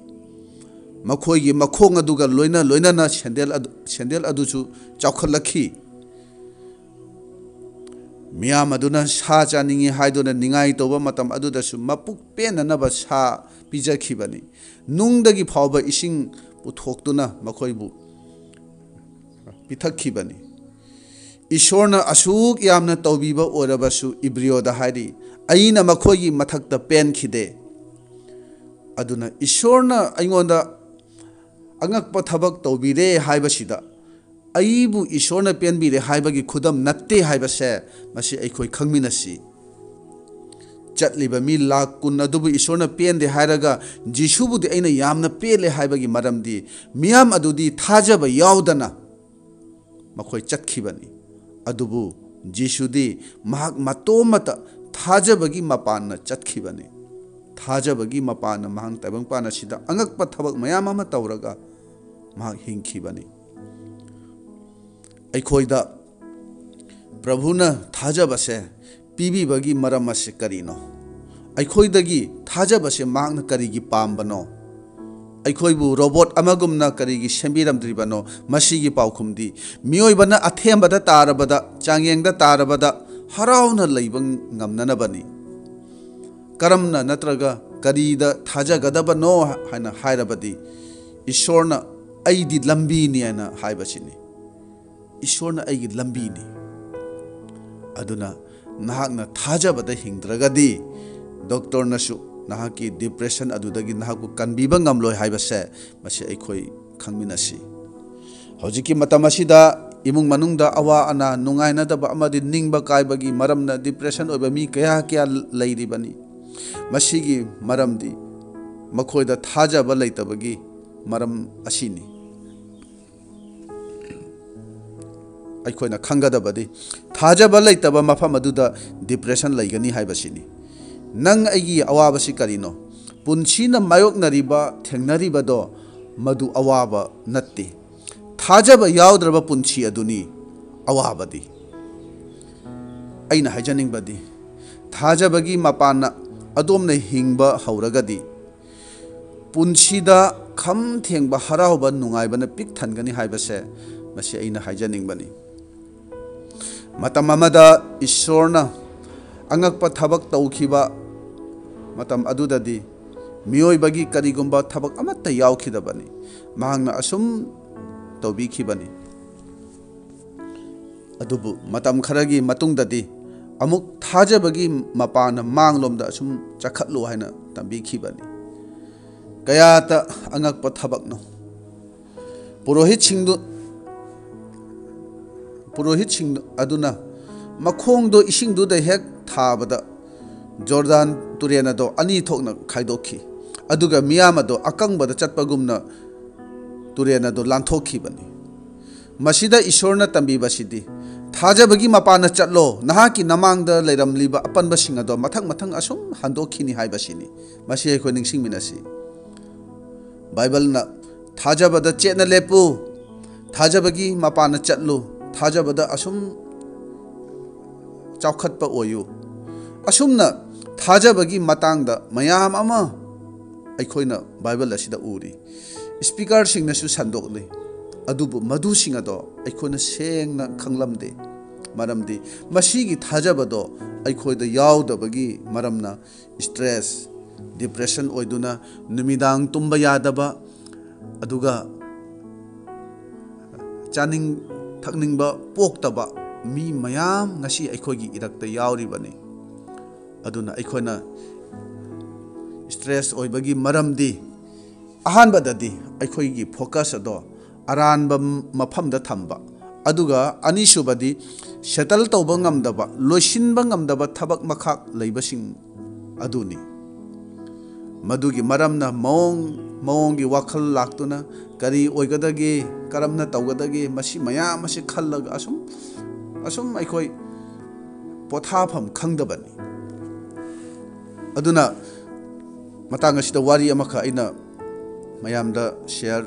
ꯃꯈꯣꯏꯒꯤ ꯃꯈꯣꯡ ꯑꯗꯨꯒ ꯂꯣꯏꯅ ꯂꯣꯏꯅꯅ ꯁꯦꯟꯗꯦꯜ ꯑꯗꯨ, ꯁꯦꯟꯗꯦꯜ ꯑꯗꯨꯁꯨ ꯆꯥꯎꯈꯠꯂꯛꯈꯤ꯫ ꯃꯤꯌꯥꯝ ꯑꯗꯨꯅ ꯁꯥ ꯆꯥꯅꯤꯡꯏ ꯍꯥꯏꯗꯨꯅ ꯅꯤꯡꯉꯥꯏ ꯇꯧꯕ ꯃꯇꯝ ꯑꯗꯨꯗꯁꯨ ꯃꯄꯨꯛ ꯄꯦꯟꯅꯅꯕ ꯁꯥ ꯄꯤꯖꯈꯤꯕꯅꯤ꯫ ꯅꯨꯡꯗꯒꯤ ꯐꯥꯎꯕ ꯏꯁꯤꯡ ꯄꯨꯊꯣꯛꯇꯨꯅ ꯃꯈꯣꯏꯕꯨ ꯄꯤꯊꯛꯈꯤꯕꯅꯤ꯫ ꯏꯁꯣꯔꯅ ꯑꯁꯨꯛ ꯌꯥꯝꯅ ꯇꯧꯕꯤꯕ ꯑꯣꯏꯔꯕꯁꯨ, ꯏꯕ꯭ꯔꯤꯌꯣꯗ ꯍꯥꯏꯔꯤ, "ꯑꯩꯅ ꯃꯈꯣꯏꯒꯤ ꯃꯊꯛꯇ ꯄꯦꯟꯈꯤꯗꯦ"꯫ ꯑꯗꯨꯅ ꯏꯁꯣꯔꯅ ꯑꯩꯉꯣꯟꯗ ꯑꯉꯛꯄ ꯊꯕꯛ ꯇꯧꯕꯤꯔꯦ ꯍꯥꯏꯕꯁꯤꯗ ꯑꯩꯕꯨ ꯏꯁꯣꯔꯅ ꯄꯦꯟꯕꯤꯔꯦ ꯍꯥꯏꯕꯒꯤ ꯈꯨꯗꯝ ꯅꯠꯇꯦ ꯍꯥꯏꯕꯁꯦ ꯃꯁꯤ ꯑꯩꯈꯣꯏ ꯈꯪꯃꯤꯟꯅꯁꯤ꯫ ꯆꯠꯂꯤꯕ ꯃꯤ ꯂꯥꯈ ꯀꯨꯟ ꯑꯗꯨꯕꯨ ꯏꯁꯣꯔꯅ ꯄꯦꯟꯗꯦ ꯍꯥꯏꯔꯒ, ꯖꯤꯁꯨꯕꯨꯗꯤ ꯑꯩꯅ ꯌꯥꯝꯅ ꯄꯦꯜꯂꯦ ꯍꯥꯏꯕꯒꯤ ꯃꯔꯝꯗꯤ ꯃꯤꯌꯥꯝ ꯑꯗꯨꯗꯤ ꯊꯥꯖꯕ ꯌꯥꯎꯗꯅ ꯃꯈꯣꯏ ꯆꯠꯈꯤꯕꯅꯤ꯫ ꯑꯗꯨꯕꯨ ꯖꯤꯁꯨꯗꯤ ꯃꯍꯥꯛ ꯃꯇꯣꯝꯃꯇ ꯊꯥꯖꯕꯒꯤ ꯃꯄꯥꯟꯅ ꯆꯠꯈꯤꯕꯅꯤ꯫ ꯊꯥꯖꯕꯒꯤ ꯃꯄꯥꯟꯅ ꯃꯍꯥꯛ ꯇꯥꯏꯕꯪꯄꯥꯟ ꯑꯁꯤꯗ ꯑꯉꯛꯄ ꯊꯕꯛ ꯃꯌꯥꯝ ꯑꯃ ꯇꯧꯔꯒ ꯃꯍꯥꯛ ꯍꯤꯡꯈꯤꯕꯅꯤ꯫ ꯑꯩꯈꯣꯏꯗ ꯄ꯭ꯔꯚꯨꯅ ꯊꯥꯖꯕꯁꯦ ꯄꯤꯕꯤꯕꯒꯤ ꯃꯔꯝ ꯑꯁꯤ ꯀꯔꯤꯅꯣ? ꯑꯩꯈꯣꯏꯗꯒꯤ ꯊꯥꯖꯕꯁꯦ ꯃꯍꯥꯛꯅ ꯀꯔꯤꯒꯤ ꯄꯥꯝꯕꯅꯣ? ꯑꯩꯈꯣꯏꯕꯨ ꯔꯣꯕꯣꯠ ꯑꯃꯒꯨꯝꯅ ꯀꯔꯤꯒꯤ ꯁꯦꯝꯕꯤꯔꯝꯗ꯭ꯔꯤꯕꯅꯣ? ꯃꯁꯤꯒꯤ ꯄꯥꯎꯈꯨꯝꯗꯤ ꯃꯤꯑꯣꯏꯕꯅ ꯑꯊꯦꯝꯕꯗ ꯇꯥꯔꯕꯗ, ꯆꯥꯡꯌꯦꯡꯗ ꯇꯥꯔꯕꯗ ꯍꯔꯥꯎꯅ ꯂꯩꯕ ꯉꯝꯅꯅꯕꯅꯤ꯫ ꯀꯔꯝꯅ ꯅꯠꯇ꯭ꯔꯒ ꯀꯔꯤꯗ ꯊꯥꯖꯒꯗꯕꯅꯣ ꯍꯥꯏꯅ ꯍꯥꯏꯔꯕꯗꯤ, ꯏꯁꯣꯔꯅ "ꯑꯩꯗꯤ ꯂꯝꯕꯤꯅꯤ" ꯍꯥꯏꯅ ꯍꯥꯏꯕꯁꯤꯅꯤ꯫ "ꯏꯁꯣꯔꯅ ꯑꯩꯒꯤ ꯂꯝꯕꯤꯅꯤ"꯫ ꯑꯗꯨꯅ ꯅꯍꯥꯛꯅ ꯊꯥꯖꯕꯗ ꯍꯤꯡꯗ꯭ꯔꯒꯗꯤ, ꯗꯣꯛꯇꯔꯅꯁꯨ ꯅꯍꯥꯛꯀꯤ ꯗꯤꯄ꯭ꯔꯦꯁꯟ ꯑꯗꯨꯗꯒꯤ ꯅꯍꯥꯛꯄꯨ ꯀꯟꯕꯤꯕ ꯉꯝꯂꯣꯏ ꯍꯥꯏꯕꯁꯦ, ꯃꯁꯤ ꯑꯩꯈꯣꯏ ꯈꯪꯃꯤꯟꯅꯁꯤ꯫ ꯍꯧꯖꯤꯛꯀꯤ ꯃꯇꯝ ꯑꯁꯤꯗ ꯏꯃꯨꯡ ꯃꯅꯨꯡꯗ ꯑꯋꯥ ꯑꯅꯥ, ꯅꯨꯡꯉꯥꯏꯅꯗꯕ ꯑꯃꯗꯤ ꯅꯤꯡꯕ ꯀꯥꯏꯕꯒꯤ ꯃꯔꯝꯅ ꯗꯤꯄ꯭ꯔꯦꯁꯟ ꯑꯣꯏꯕ ꯃꯤ ꯀꯌꯥ ꯀꯌꯥ ꯂꯩꯔꯤꯕꯅꯤ꯫ ꯃꯁꯤꯒꯤ ꯃꯔꯝꯗꯤ ꯃꯈꯣꯏꯗ ꯊꯥꯖꯕ ꯂꯩꯇꯕꯒꯤ ꯃꯔꯝ ꯑꯁꯤꯅꯤ꯫ ꯑꯩꯈꯣꯏꯅ ꯈꯪꯒꯗꯕꯗꯤ, ꯊꯥꯖꯕ ꯂꯩꯇꯕ ꯃꯐꯝ ꯑꯗꯨꯗ ꯗꯤꯄ꯭ꯔꯦꯁꯟ ꯂꯩꯒꯅꯤ ꯍꯥꯏꯕꯁꯤꯅꯤ꯫ ꯅꯪ ꯑꯩꯒꯤ ꯑꯋꯥꯕꯁꯤ ꯀꯔꯤꯅꯣ? ꯄꯨꯟꯁꯤꯅ ꯃꯥꯌꯣꯛꯅꯔꯤꯕ, ꯊꯦꯡꯅꯔꯤꯕꯗꯣ, ꯃꯗꯨ ꯑꯋꯥꯕ ꯅꯠꯇꯦ꯫ ꯊꯥꯖꯕ ꯌꯥꯎꯗ꯭ꯔꯕ ꯄꯨꯟꯁꯤ ꯑꯗꯨꯅꯤ ꯑꯋꯥꯕꯗꯤ꯫ ꯑꯩꯅ ꯍꯥꯏꯖꯅꯤꯡꯕꯗꯤ, ꯊꯥꯖꯕꯒꯤ ꯃꯄꯥꯟꯅ ꯑꯗꯣꯝꯅ ꯍꯤꯡꯕ ꯍꯧꯔꯒꯗꯤ, ꯄꯨꯟꯁꯤꯗ ꯈꯝ ꯊꯦꯡꯕ ꯍꯔꯥꯎꯕ, ꯅꯨꯡꯉꯥꯏꯕꯅ ꯄꯤꯛ ꯊꯟꯒꯅꯤ ꯍꯥꯏꯕꯁꯦ, ꯃꯁꯤ ꯑꯩꯅ ꯍꯥꯏꯖꯅꯤꯡꯕꯅꯤ꯫ ꯃꯇꯝ ꯑꯃꯗ ꯏꯁꯣꯔꯅ ꯑꯉꯛꯄ ꯊꯕꯛ ꯇꯧꯈꯤꯕ ꯃꯇꯝ ꯑꯗꯨꯗꯗꯤ, ꯃꯤꯑꯣꯏꯕꯒꯤ ꯀꯔꯤꯒꯨꯝꯕ ꯊꯕꯛ ꯑꯃꯠꯇ ꯌꯥꯎꯈꯤꯗꯕꯅꯤ꯫ ꯃꯍꯥꯛꯅ ꯑꯁꯨꯝ ꯇꯧꯕꯤꯈꯤꯕꯅꯤ꯫ ꯑꯗꯨꯕꯨ ꯃꯇꯝ ꯈꯔꯒꯤ ꯃꯇꯨꯡꯗꯗꯤ ꯑꯃꯨꯛ ꯊꯥꯖꯕꯒꯤ ꯃꯄꯥꯅ ꯃꯥꯡꯂꯣꯝꯗ ꯑꯁꯨꯝ ꯆꯈꯠꯂꯨ ꯍꯥꯏꯅ ꯇꯝꯕꯤꯈꯤꯕꯅꯤ꯫ ꯀꯌꯥꯇ ꯑꯉꯛꯄ ꯊꯕꯛꯅꯣ! ꯄꯨꯔꯣꯍꯤꯠꯁꯤꯡꯗꯨ, ꯄꯨꯔꯣꯍꯤꯠꯁꯤꯡ ꯑꯗꯨꯅ ꯃꯈꯣꯡꯗꯣ ꯏꯁꯤꯡꯗꯨꯗ ꯍꯦꯛ ꯊꯥꯕꯗ, ꯖꯣꯔꯗꯥꯟ ꯇꯨꯔꯦꯜ ꯑꯗꯣ ꯑꯅꯤ ꯊꯣꯛꯅ ꯈꯥꯏꯗꯣꯛꯈꯤ꯫ ꯑꯗꯨꯒ ꯃꯤꯌꯥꯝ ꯑꯗꯣ ꯑꯀꯪꯕꯗ ꯆꯠꯄꯒꯨꯝꯅ ꯇꯨꯔꯦꯜ ꯑꯗꯣ ꯂꯥꯟꯊꯣꯛꯈꯤꯕꯅꯤ꯫ ꯃꯁꯤꯗ ꯏꯁꯣꯔꯅ ꯇꯝꯕꯤꯕꯁꯤꯗꯤ, "ꯊꯥꯖꯕꯒꯤ ꯃꯄꯥꯟꯅ ꯆꯠꯂꯣ, ꯅꯍꯥꯛꯀꯤ ꯅꯃꯥꯡꯗ ꯂꯩꯔꯝꯂꯤꯕ ꯑꯄꯟꯕꯁꯤꯡ ꯑꯗꯣ ꯃꯊꯪ ꯃꯊꯪ ꯑꯁꯨꯝ ꯍꯟꯗꯣꯛꯈꯤꯅꯤ" ꯍꯥꯏꯕꯁꯤꯅꯤ꯫ ꯃꯁꯤ ꯑꯩꯈꯣꯏ ꯅꯤꯡꯁꯤꯡꯃꯤꯟꯅꯁꯤ꯫ ꯕꯥꯏꯕꯜꯅ, "ꯊꯥꯖꯕꯗ ꯆꯦꯠꯅ ꯂꯦꯞꯄꯨ, ꯊꯥꯖꯕꯒꯤ ꯃꯄꯥꯟꯅ ꯆꯠꯂꯨ, ꯊꯥꯖꯕꯗ ꯑꯁꯨꯝ ꯆꯥꯎꯈꯠꯄ ꯑꯣꯏꯌꯨ꯫ ꯑꯁꯨꯝꯅ ꯊꯥꯖꯕꯒꯤ ꯃꯇꯥꯡꯗ ꯃꯌꯥꯝ ꯑꯃ ꯑꯩꯈꯣꯏꯅ ꯕꯥꯏꯕꯜ ꯑꯁꯤꯗ ꯎꯔꯤ꯫ ꯁ꯭ꯄꯤꯀꯔꯁꯤꯡꯅꯁꯨ ꯁꯟꯗꯣꯛꯂꯤ꯫ ꯑꯗꯨꯕꯨ ꯃꯗꯨꯁꯤꯡ ꯑꯗꯣ ꯑꯩꯈꯣꯏꯅ ꯁꯦꯡꯅ ꯈꯪꯂꯝꯗꯦ꯫ ꯃꯔꯝꯗꯤ ꯃꯁꯤꯒꯤ ꯊꯥꯖꯕꯗꯣ ꯑꯩꯈꯣꯏꯗ ꯌꯥꯎꯗꯕꯒꯤ ꯃꯔꯝꯅ stress, depression ꯑꯣꯏꯗꯨꯅ ꯅꯨꯃꯤꯗꯥꯡ ꯇꯨꯝꯕ ꯌꯥꯗꯕ, ꯑꯗꯨꯒ ꯆꯥꯅꯤꯡ ꯊꯛꯅꯤꯡꯕ ꯄꯣꯛꯇꯕ ꯃꯤ ꯃꯌꯥꯝ ꯉꯁꯤ ꯑꯩꯈꯣꯏꯒꯤ ꯏꯔꯛꯇ ꯌꯥꯎꯔꯤꯕꯅꯤ꯫ ꯑꯗꯨꯅ ꯑꯩꯈꯣꯏꯅ stress ꯑꯣꯏꯕꯒꯤ ꯃꯔꯝꯗꯤ, ꯑꯍꯥꯟꯕꯗꯗꯤ ꯑꯩꯈꯣꯏꯒꯤ focus ꯑꯗꯣ ꯑꯔꯥꯟꯕ ꯃꯐꯝꯗ ꯊꯝꯕ, ꯑꯗꯨꯒ ꯑꯅꯤꯁꯨꯕꯗꯤ settle ꯇꯧꯕ ꯉꯝꯗꯕ, ꯂꯣꯏꯁꯤꯟꯕ ꯉꯝꯗꯕ ꯊꯕꯛ ꯃꯈꯥ ꯂꯩꯕꯁꯤꯡ ꯑꯗꯨꯅꯤ꯫ ꯃꯗꯨꯒꯤ ꯃꯔꯝꯅ ꯃꯑꯣꯡ ꯃꯑꯣꯡꯒꯤ ꯋꯥꯈꯜ ꯂꯥꯛꯇꯨꯅ ꯀꯔꯤ ꯑꯣꯏꯒꯗꯒꯦ, ꯀꯔꯝꯅ ꯇꯧꯒꯗꯒꯦ, ꯃꯁꯤ ꯃꯌꯥꯝ ꯑꯁꯤ ꯈꯜꯂꯒ ꯑꯁꯨꯝ, ꯑꯁꯨꯝ ꯑꯩꯈꯣꯏ ꯄꯣꯊꯥꯐꯝ ꯈꯪꯗꯕꯅꯤ꯫ ꯑꯗꯨꯅ ꯃꯇꯥꯡ ꯑꯁꯤꯗ ꯋꯥꯔꯤ ꯑꯃꯈꯛ ꯑꯩꯅ ꯃꯌꯥꯝꯗ share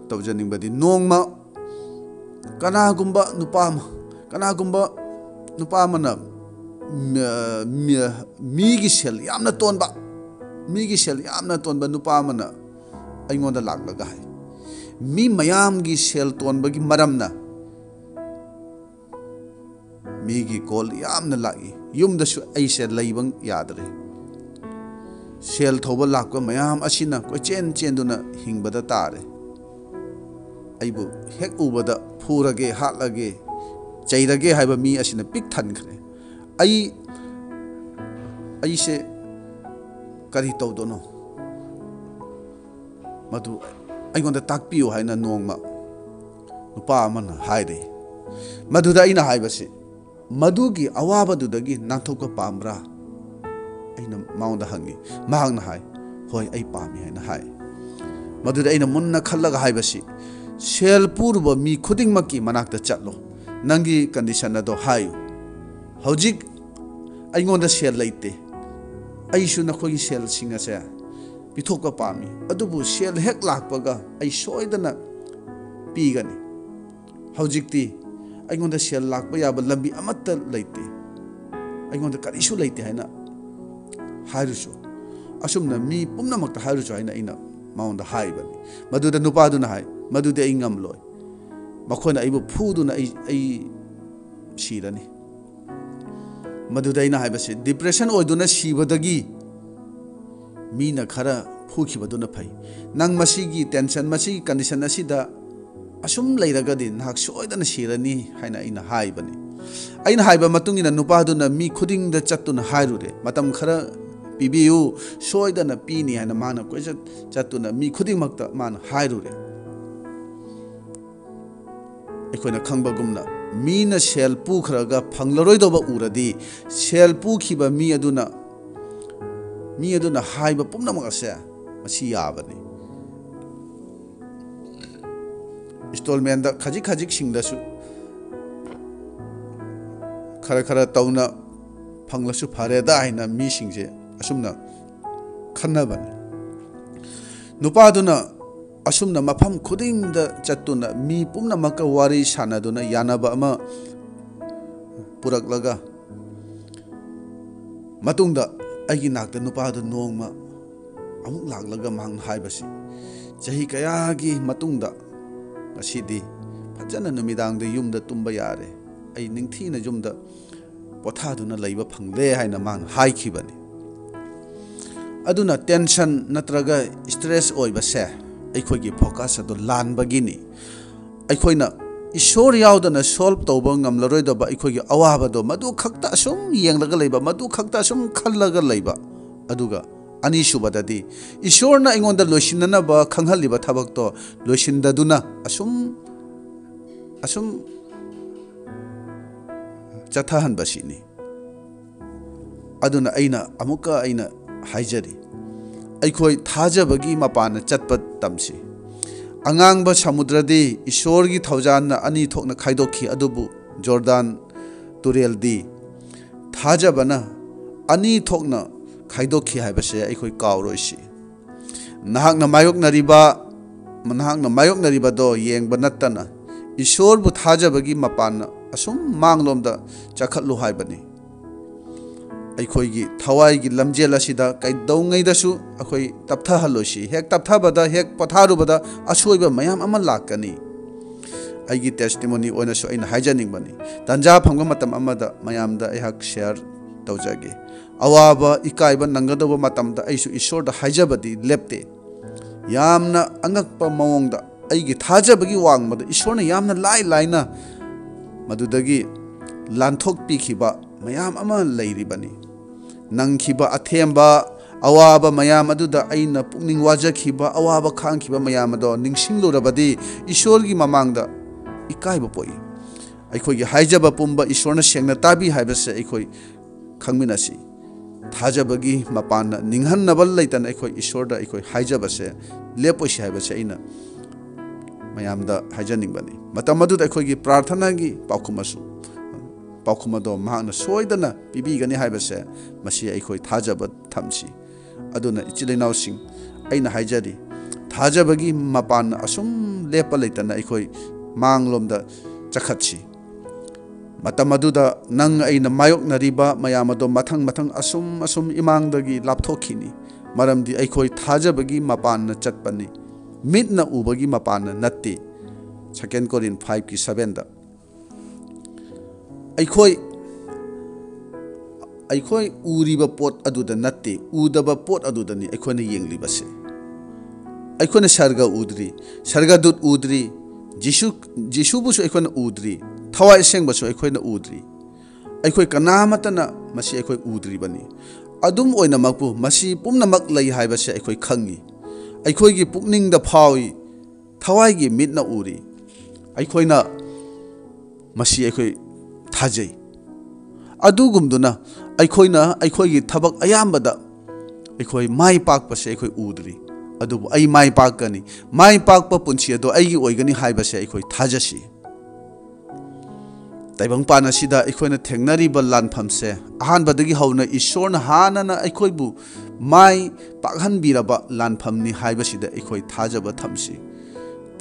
ꯇꯧꯖꯅꯤꯡꯕꯗꯤ, ꯅꯣꯡꯃ ꯀꯅꯥꯒꯨꯝꯕ ꯅꯨꯄꯥ ꯑꯃ, ꯀꯅꯥꯒꯨꯝꯕ ꯅꯨꯄꯥ ꯑꯃꯅ ꯃ-, ꯃ-, ꯃꯤꯒꯤ ꯁꯦꯜ ꯌꯥꯝꯅ ꯇꯣꯟꯕ, ꯃꯤꯒꯤ ꯁꯦꯜ ꯌꯥꯝꯅ ꯇꯣꯟꯕ ꯅꯨꯄꯥ ꯑꯃꯅ ꯑꯩꯉꯣꯟꯗ ꯂꯥꯛꯂꯒ ꯍꯥꯏ, "ꯃꯤ ꯃꯌꯥꯝꯒꯤ ꯁꯦꯜ ꯇꯣꯟꯕꯒꯤ ꯃꯔꯝꯅ ꯃꯤꯒꯤ call ꯌꯥꯝꯅ ꯂꯥꯛꯏ꯫ ꯌꯨꯝꯗꯁꯨ ꯑꯩꯁꯦ ꯂꯩꯕ ꯌꯥꯗ꯭ꯔꯦ꯫ ꯁꯦꯜ ꯊꯧꯕ ꯂꯥꯛꯄ ꯃꯌꯥꯝ ꯑꯁꯤꯅ ꯀꯣꯏꯆꯦꯟ ꯆꯦꯟꯗꯨꯅ ꯍꯤꯡꯕꯗ ꯇꯥꯔꯦ꯫ ꯑꯩꯕꯨ ꯍꯦꯛ ꯎꯕꯗ ꯐꯨꯔꯒꯦ, ꯍꯥꯠꯂꯒꯦ, ꯆꯩꯔꯒꯦ ꯍꯥꯏꯕ ꯃꯤ ꯑꯁꯤꯅ ꯄꯤꯛ ꯊꯟꯈ꯭ꯔꯦ꯫ ꯑꯩ, ꯑꯩꯁꯦ ꯀꯔꯤ ꯇꯧꯗꯣꯏꯅꯣ? ꯃꯗꯨ ꯑꯩꯉꯣꯟꯗ ꯇꯥꯛꯄꯤꯌꯨ" ꯍꯥꯏꯅ ꯅꯣꯡꯃ ꯅꯨꯄꯥ ꯑꯃꯅ ꯍꯥꯏꯔꯦ꯫ ꯃꯗꯨꯗ ꯑꯩꯅ ꯍꯥꯏꯕꯁꯤ, "ꯃꯗꯨꯒꯤ ꯑꯋꯥꯕꯗꯨꯗꯒꯤ ꯅꯥꯟꯊꯣꯛꯄ ꯄꯥꯝꯕ꯭ꯔꯥ?" ꯑꯩꯅ ꯃꯉꯣꯟꯗ ꯍꯪꯉꯤ꯫ ꯃꯍꯥꯛꯅ ꯍꯥꯏ, "ꯍꯣꯏ, ꯑꯩ ꯄꯥꯝꯃꯤ" ꯍꯥꯏꯅ ꯍꯥꯏ꯫ ꯃꯗꯨꯗ ꯑꯩꯅ ꯃꯨꯟꯅ ꯈꯜꯂꯒ ꯍꯥꯏꯕꯁꯤ, "ꯁꯦꯜ ꯄꯨꯔꯨꯕ ꯃꯤ ꯈꯨꯗꯤꯡꯃꯛꯀꯤ ꯃꯅꯥꯛꯇ ꯆꯠꯂꯣ, ꯅꯪꯒꯤ condition ꯑꯗꯣ ꯍꯥꯏꯌꯨ꯫ ꯍꯧꯖꯤꯛ ꯑꯩꯉꯣꯟꯗ ꯁꯦꯜ ꯂꯩꯇꯦ, ꯑꯩꯁꯨ ꯅꯈꯣꯏꯒꯤ ꯁꯦꯜꯁꯤꯡ ꯑꯁꯦ ꯄꯤꯊꯣꯛꯄ ꯄꯥꯝꯃꯤ, ꯑꯗꯨꯕꯨ ꯁꯦꯜ ꯍꯦꯛ ꯂꯥꯛꯄꯒ ꯑꯩ ꯁꯣꯏꯗꯅ ꯄꯤꯒꯅꯤ꯫ ꯍꯧꯖꯤꯛꯇꯤ ꯑꯩꯉꯣꯟꯗ ꯁꯦꯜ ꯂꯥꯛꯄ ꯌꯥꯕ ꯂꯝꯕꯤ ꯑꯃꯠꯇ ꯂꯩꯇꯦ, ꯑꯩꯉꯣꯟꯗ ꯀꯔꯤꯁꯨ ꯂꯩꯇꯦ ꯍꯥꯏꯅ ꯍꯥꯏꯔꯨꯆꯣ, ꯑꯁꯨꯝꯅ ꯃꯤ ꯄꯨꯝꯅꯃꯛꯇ ꯍꯥꯏꯔꯨꯆꯣ ꯍꯥꯏꯅ ꯑꯩꯅ ꯃꯉꯣꯟꯗ ꯍꯥꯏꯕꯅꯤ꯫ ꯃꯗꯨꯗ ꯅꯨꯄꯥꯗꯨꯅ ꯍꯥꯏ, "ꯃꯗꯨꯗꯤ ꯑꯩ ꯉꯝꯂꯣꯏ, ꯃꯈꯣꯏꯅ ꯑꯩꯕꯨ ꯐꯨꯗꯨꯅ ꯑꯩ, ꯑꯩ ꯁꯤꯔꯅꯤ"꯫ ꯃꯗꯨꯗ ꯑꯩꯅ ꯍꯥꯏꯕꯁꯤ, depression ꯑꯣꯏꯗꯨꯅ ꯁꯤꯕꯗꯒꯤ ꯃꯤꯅ ꯈꯔ ꯐꯨꯈꯤꯕꯗꯨꯅ ꯐꯩ꯫ ꯅꯪ ꯃꯁꯤꯒꯤ tension, ꯃꯁꯤꯒꯤ condition ꯑꯁꯤꯗ ꯑꯁꯨꯝ ꯂꯩꯔꯒꯗꯤ ꯅꯍꯥꯛ ꯁꯣꯏꯗꯅ ꯁꯤꯔꯅꯤ ꯍꯥꯏꯅ ꯑꯩꯅ ꯍꯥꯏꯕꯅꯤ꯫ ꯑꯩꯅ ꯍꯥꯏꯕ ꯃꯇꯨꯡ ꯏꯟꯅ ꯅꯨꯄꯥꯗꯨꯅ ꯃꯤ ꯈꯨꯗꯤꯡꯗ ꯆꯠꯇꯨꯅ ꯍꯥꯏꯔꯨꯔꯦ, "ꯃꯇꯝ ꯈꯔ ꯄꯤꯕꯤꯌꯨ, ꯁꯣꯏꯗꯅ ꯄꯤꯅꯤ" ꯍꯥꯏꯅ ꯃꯥꯅ ꯀꯣꯏꯆꯠ ꯆꯠꯇꯨꯅ ꯃꯤ ꯈꯨꯗꯤꯡꯃꯛꯇ ꯃꯥꯅ ꯍꯥꯏꯔꯨꯔꯦ꯫ ꯑꯩꯈꯣꯏꯅ ꯈꯪꯕꯒꯨꯝꯅ, ꯃꯤꯅ ꯁꯦꯜ ꯄꯨꯈ꯭ꯔꯒ ꯐꯪꯂꯔꯣꯏꯗꯧꯕ ꯎꯔꯗꯤ, ꯁꯦꯜ ꯄꯨꯈꯤꯕ ꯃꯤ ꯑꯗꯨꯅ, ꯃꯤ ꯑꯗꯨꯅ ꯍꯥꯏꯕ ꯄꯨꯝꯅꯃꯛ ꯑꯁꯦ ꯃꯁꯤ ꯌꯥꯕꯅꯤ꯫ Installmentꯗ ꯈꯖꯤꯛ ꯈꯖꯤꯛꯁꯤꯡꯗꯁꯨ ꯈꯔ ꯈꯔ ꯇꯧꯅ ꯐꯪꯂꯁꯨ ꯐꯔꯦꯗ ꯍꯥꯏꯅ ꯃꯤꯁꯤꯡꯁꯦ ꯑꯁꯨꯝꯅ ꯈꯟꯅꯕꯅꯤ꯫ ꯅꯨꯄꯥꯗꯨꯅ ꯑꯁꯨꯝꯅ ꯃꯐꯝ ꯈꯨꯗꯤꯡꯗ ꯆꯠꯇꯨꯅ ꯃꯤ ꯄꯨꯝꯅꯃꯛꯀ ꯋꯥꯔꯤ ꯁꯥꯟꯅꯗꯨꯅ ꯌꯥꯅꯕ ꯑꯃ ꯄꯨꯔꯛꯂꯒ, ꯃꯇꯨꯡꯗ ꯑꯩꯒꯤ ꯅꯥꯛꯇ ꯅꯨꯄꯥꯗꯨ ꯅꯣꯡꯃ ꯑꯃꯨꯛ ꯂꯥꯛꯂꯒ ꯃꯍꯥꯛꯅ ꯍꯥꯏꯕꯁꯤ, "ꯆꯍꯤ ꯀꯌꯥꯒꯤ ꯃꯇꯨꯡꯗ ꯉꯁꯤꯗꯤ ꯐꯖꯅ ꯅꯨꯃꯤꯗꯥꯡꯗ ꯌꯨꯝꯗ ꯇꯨꯝꯕ ꯌꯥꯔꯦ, ꯑꯩ ꯅꯤꯡꯊꯤꯅ ꯌꯨꯝꯗ ꯄꯣꯊꯥꯗꯨꯅ ꯂꯩꯕ ꯐꯪꯂꯦ" ꯍꯥꯏꯅ ꯃꯥꯅ ꯍꯥꯏꯈꯤꯕꯅꯤ꯫ ꯑꯗꯨꯅ tension ꯅꯠꯇ꯭ꯔꯒ stress ꯑꯣꯏꯕꯁꯦ ꯑꯩꯈꯣꯏꯒꯤ focus ꯑꯗꯨ ꯂꯥꯟꯕꯒꯤꯅꯤ꯫ ꯑꯩꯈꯣꯏꯅ ꯏꯁꯣꯔ ꯌꯥꯎꯗꯅ solve ꯇꯧꯕ ꯉꯝꯂꯔꯣꯏꯗꯕ ꯑꯩꯈꯣꯏꯒꯤ ꯑꯋꯥꯕꯗꯣ ꯃꯗꯨ ꯈꯛꯇ ꯑꯁꯨꯝ ꯌꯦꯡꯂꯒ ꯂꯩꯕ, ꯃꯗꯨ ꯈꯛꯇ ꯑꯁꯨꯝ ꯈꯜꯂꯒ ꯂꯩꯕ꯫ ꯑꯗꯨꯒ ꯑꯅꯤꯁꯨꯕꯗꯗꯤ, ꯏꯁꯣꯔꯅ ꯑꯩꯉꯣꯟꯗ ꯂꯣꯏꯁꯤꯟꯅꯅꯕ ꯈꯪꯍꯜꯂꯤꯕ ꯊꯕꯛꯇꯣ ꯂꯣꯏꯁꯤꯟꯗꯗꯨꯅ ꯑꯁꯨꯝ, ꯑꯁꯨꯝ ꯆꯠꯊꯍꯟꯕꯁꯤꯅꯤ꯫ ꯑꯗꯨꯅ ꯑꯩꯅ ꯑꯃꯨꯛꯀ ꯑꯩꯅ ꯍꯥꯏꯖꯔꯤ, ꯑꯩꯈꯣꯏ ꯊꯥꯖꯕꯒꯤ ꯃꯄꯥꯟꯅ ꯆꯠꯄ ꯇꯝꯁꯤ꯫ ꯑꯉꯥꯡꯕ ꯁꯃꯨꯗ꯭ꯔꯗꯤ ꯏꯁꯣꯔꯒꯤ ꯊꯧꯖꯥꯜꯅ ꯑꯅꯤ ꯊꯣꯛꯅ ꯈꯥꯏꯗꯣꯛꯈꯤ, ꯑꯗꯨꯕꯨ ꯖꯣꯔꯗꯥꯟ ꯇꯨꯔꯦꯜꯗꯤ ꯊꯥꯖꯕꯅ ꯑꯅꯤ ꯊꯣꯛꯅ ꯈꯥꯏꯗꯣꯛꯈꯤ ꯍꯥꯏꯕꯁꯦ ꯑꯩꯈꯣꯏ ꯀꯥꯎꯔꯣꯏꯁꯤ꯫ ꯅꯍꯥꯛꯅ ꯃꯥꯌꯣꯛꯅꯔꯤꯕ, ꯅꯍꯥꯛꯅ ꯃꯥꯌꯣꯛꯅꯔꯤꯕꯗꯣ ꯌꯦꯡꯕ ꯅꯠꯇꯅ ꯏꯁꯣꯔꯕꯨ ꯊꯥꯖꯕꯒꯤ ꯃꯄꯥꯟꯅ ꯑꯁꯨꯝ ꯃꯥꯡꯂꯣꯝꯗ ꯆꯈꯠꯂꯨ ꯍꯥꯏꯕꯅꯤ꯫ ꯑꯩꯈꯣꯏꯒꯤ ꯊꯋꯥꯏꯒꯤ ꯂꯝꯖꯦꯜ ꯑꯁꯤꯗ ꯀꯩꯗꯧꯉꯩꯗꯁꯨ ꯑꯩꯈꯣꯏ ꯇꯞꯊꯍꯜꯂꯣꯏꯁꯤ꯫ ꯍꯦꯛ ꯇꯞꯊꯕꯗ, ꯍꯦꯛ ꯄꯣꯊꯥꯔꯨꯕꯗ ꯑꯁꯣꯏꯕ ꯃꯌꯥꯝ ꯑꯃ ꯂꯥꯛꯀꯅꯤ꯫ ꯑꯩꯒꯤ testimony ꯑꯣꯏꯅꯁꯨ ꯑꯩꯅ ꯍꯥꯏꯖꯅꯤꯡꯕꯅꯤ꯫ ꯇꯥꯟꯖꯥ ꯐꯪꯕ ꯃꯇꯝ ꯑꯃꯗ ꯃꯌꯥꯝꯗ ꯑꯩꯍꯥꯛ share ꯇꯧꯖꯒꯦ꯫ ꯑꯋꯥꯕ, ꯏꯀꯥꯏꯕ ꯅꯪꯒꯗꯧꯕ ꯃꯇꯝꯗ ꯑꯩꯁꯨ ꯏꯁꯣꯔꯗ ꯍꯥꯏꯖꯕꯗꯤ ꯂꯦꯞꯇꯦ꯫ ꯌꯥꯝꯅ ꯑꯉꯛꯄ ꯃꯑꯣꯡꯗ ꯑꯩꯒꯤ ꯊꯥꯖꯕꯒꯤ ꯋꯥꯡꯃꯗ ꯏꯁꯣꯔꯅ ꯌꯥꯝꯅ ꯂꯥꯏ ꯂꯥꯏꯅ ꯃꯗꯨꯗꯒꯤ ꯂꯥꯟꯊꯣꯛꯄꯤꯈꯤꯕ ꯃꯌꯥꯝ ꯑꯃ ꯂꯩꯔꯤꯕꯅꯤ꯫ ꯅꯪꯈꯤꯕ ꯑꯊꯦꯝꯕ, ꯑꯋꯥꯕ ꯃꯌꯥꯝ ꯑꯗꯨꯗ ꯑꯩꯅ ꯄꯨꯛꯅꯤꯡ ꯋꯥꯖꯈꯤꯕ, ꯑꯋꯥꯕ ꯈꯥꯡꯈꯤꯕ ꯃꯌꯥꯝ ꯑꯗꯣ ꯅꯤꯡꯁꯤꯡꯂꯨꯔꯕꯗꯤ ꯏꯁꯣꯔꯒꯤ ꯃꯃꯥꯡꯗ ꯏꯀꯥꯏꯕ ꯄꯣꯛꯏ꯫ ꯑꯩꯈꯣꯏꯒꯤ ꯍꯥꯏꯖꯕ ꯄꯨꯝꯕ ꯏꯁꯣꯔꯅ ꯁꯦꯡꯅ ꯇꯥꯕꯤ ꯍꯥꯏꯕꯁꯦ ꯑꯩꯈꯣꯏ ꯈꯪꯃꯤꯟꯅꯁꯤ꯫ ꯊꯥꯖꯕꯒꯤ ꯃꯄꯥꯟꯅ ꯅꯤꯡꯍꯟꯅꯕ ꯂꯩꯇꯅ ꯑꯩꯈꯣꯏ ꯏꯁꯣꯔꯗ ꯑꯩꯈꯣꯏ ꯍꯥꯏꯖꯕꯁꯦ ꯂꯦꯞꯄꯣꯏꯁꯤ ꯍꯥꯏꯕꯁꯦ ꯑꯩꯅ ꯃꯌꯥꯝꯗ ꯍꯥꯏꯖꯅꯤꯡꯕꯅꯤ꯫ ꯃꯇꯝ ꯑꯗꯨꯗ ꯑꯩꯈꯣꯏꯒꯤ ꯄ꯭ꯔꯥꯔꯊꯅꯥꯒꯤ ꯄꯥꯎꯈꯨꯝ ꯑꯁꯨ, ꯄꯥꯎꯈꯨꯝ ꯑꯗꯣ ꯃꯍꯥꯛꯅ ꯁꯣꯏꯗꯅ ꯄꯤꯕꯤꯒꯅꯤ ꯍꯥꯏꯕꯁꯦ ꯃꯁꯤ ꯑꯩꯈꯣꯏ ꯊꯥꯖꯕ ꯊꯝꯁꯤ꯫ ꯑꯗꯨꯅ ꯏꯆꯤꯜ ꯏꯅꯥꯎꯁꯤꯡ, ꯑꯩꯅ ꯍꯥꯏꯖꯔꯤ, ꯊꯥꯖꯕꯒꯤ ꯃꯄꯥꯟꯅ ꯑꯁꯨꯝ ꯂꯦꯞꯄ ꯂꯩꯇꯅ ꯑꯩꯈꯣꯏ ꯃꯥꯡꯂꯣꯝꯗ ꯆꯈꯠꯁꯤ꯫ ꯃꯇꯝ ꯑꯗꯨꯗ ꯅꯪ ꯑꯩꯅ ꯃꯥꯌꯣꯛꯅꯔꯤꯕ ꯃꯌꯥꯝ ꯑꯗꯣ ꯃꯊꯪ ꯃꯊꯪ ꯑꯁꯨꯝ ꯑꯁꯨꯝ ꯏꯃꯥꯡꯗꯒꯤ ꯂꯥꯞꯊꯣꯛꯈꯤꯅꯤ꯫ ꯃꯔꯝꯗꯤ ꯑꯩꯈꯣꯏ ꯊꯥꯖꯕꯒꯤ ꯃꯄꯥꯟꯅ ꯆꯠꯄꯅꯤ, ꯃꯤꯠꯅ ꯎꯕꯒꯤ ꯃꯄꯥꯟꯅ ꯅꯠꯇꯦ꯫ Second Corinth five ꯀꯤ seven ꯗ꯫ ꯑꯩꯈꯣꯏ, ꯑꯩꯈꯣꯏ ꯎꯔꯤꯕ ꯄꯣꯠ ꯑꯗꯨꯗ ꯅꯠꯇꯦ, ꯎꯗꯕ ꯄꯣꯠ ꯑꯗꯨꯗꯅꯤ ꯑꯩꯈꯣꯏꯅ ꯌꯦꯡꯂꯤꯕꯁꯦ꯫ ꯑꯩꯈꯣꯏꯅ ꯁꯔꯒ ꯎꯗ꯭ꯔꯤ, ꯁꯔꯒꯗꯨꯠ ꯎꯗ꯭ꯔꯤ, ꯖꯤꯁꯨ, ꯖꯤꯁꯨꯕꯨꯁꯨ ꯑꯩꯈꯣꯏꯅ ꯎꯗ꯭ꯔꯤ, ꯊꯋꯥꯏ ꯑꯁꯦꯡꯕꯁꯨ ꯑꯩꯈꯣꯏꯅ ꯎꯗ꯭ꯔꯤ꯫ ꯑꯩꯈꯣꯏ ꯀꯅꯥꯃꯠꯇꯅ ꯃꯁꯤ ꯑꯩꯈꯣꯏ ꯎꯗ꯭ꯔꯤꯕꯅꯤ꯫ ꯑꯗꯨꯝ ꯑꯣꯏꯅꯃꯛꯄꯨ ꯃꯁꯤ ꯄꯨꯝꯅꯃꯛ ꯂꯩ ꯍꯥꯏꯕꯁꯦ ꯑꯩꯈꯣꯏ ꯈꯪꯉꯤ꯫ ꯑꯩꯈꯣꯏꯒꯤ ꯄꯨꯛꯅꯤꯡꯗ ꯐꯥꯎꯏ, ꯊꯋꯥꯏꯒꯤ ꯃꯤꯠꯅ ꯎꯔꯤ꯫ ꯑꯩꯈꯣꯏꯅ ꯃꯁꯤ ꯑꯩꯈꯣꯏ ꯊꯥꯖꯩ꯫ ꯑꯗꯨꯒꯨꯝꯗꯨꯅ ꯑꯩꯈꯣꯏꯅ ꯑꯩꯈꯣꯏꯒꯤ ꯊꯕꯛ ꯑꯌꯥꯝꯕꯗ ꯑꯩꯈꯣꯏ ꯃꯥꯏ ꯄꯥꯛꯄꯁꯦ ꯑꯩꯈꯣꯏ ꯎꯗ꯭ꯔꯤ꯫ ꯑꯗꯨꯕꯨ ꯑꯩ ꯃꯥꯏ ꯄꯥꯛꯀꯅꯤ, ꯃꯥꯏ ꯄꯥꯛꯄ ꯄꯨꯟꯁꯤ ꯑꯗꯣ ꯑꯩꯒꯤ ꯑꯣꯏꯒꯅꯤ ꯍꯥꯏꯕꯁꯦ ꯑꯩꯈꯣꯏ ꯊꯥꯖꯁꯤ꯫ ꯇꯥꯏꯕꯪꯄꯥꯟ ꯑꯁꯤꯗ ꯑꯩꯈꯣꯏꯅ ꯊꯦꯡꯅꯔꯤꯕ ꯂꯥꯟꯐꯝꯁꯦ, ꯑꯍꯥꯟꯕꯗꯒꯤ ꯍꯧꯅ ꯏꯁꯣꯔꯅ ꯍꯥꯟꯅꯅ ꯑꯩꯈꯣꯏꯕꯨ ꯃꯥꯏ ꯄꯥꯛꯍꯟꯕꯤꯔꯕ ꯂꯥꯟꯐꯝꯅꯤ ꯍꯥꯏꯕꯁꯤꯗ ꯑꯩꯈꯣꯏ ꯊꯥꯖꯕ ꯊꯝꯁꯤ꯫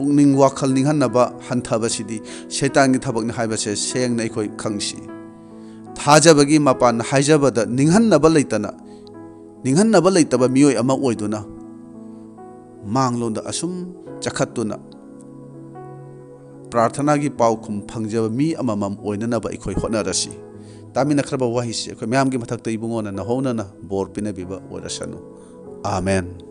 ꯄꯨꯛꯅꯤꯡ ꯋꯥꯈꯜ ꯅꯤꯡꯍꯟꯅꯕ ꯍꯟꯊꯕꯁꯤꯗꯤ ꯁꯩꯇꯥꯟꯒꯤ ꯊꯕꯛꯅꯤ ꯍꯥꯏꯕꯁꯦ ꯁꯦꯡꯅ ꯑꯩꯈꯣꯏ ꯈꯪꯁꯤ꯫ ꯊꯥꯖꯕꯒꯤ ꯃꯄꯥꯟ ꯍꯥꯏꯖꯕꯗ ꯅꯤꯡꯍꯟꯅꯕ ꯂꯩꯇꯅ, ꯅꯤꯡꯍꯟꯅꯕ ꯂꯩꯇꯕ ꯃꯤꯑꯣꯏ ꯑꯃ ꯑꯣꯏꯗꯨꯅ ꯃꯥꯡꯂꯣꯝꯗ ꯑꯁꯨꯝ ꯆꯈꯠꯇꯨꯅ ꯄ꯭ꯔꯥꯔꯊꯅꯥꯒꯤ ꯄꯥꯎꯈꯨꯝ ꯐꯪꯖꯕ ꯃꯤ ꯑꯃꯃꯝ ꯑꯣꯏꯅꯅꯕ ꯑꯩꯈꯣꯏ ꯍꯣꯠꯅꯔꯁꯤ꯫ ꯇꯥꯃꯤꯟꯅꯈ꯭ꯔꯕ ꯋꯥꯍꯩꯁꯤ ꯑꯩꯈꯣꯏ ꯃꯌꯥꯝꯒꯤ ꯃꯊꯛꯇ ꯏꯕꯨꯡꯉꯣꯅ ꯅꯍꯧꯅꯅ ꯕꯣꯔ ꯄꯤꯅꯕꯤꯕ ꯑꯣꯏꯔꯁꯅꯨ꯫ ꯑꯥꯃꯦꯟ꯫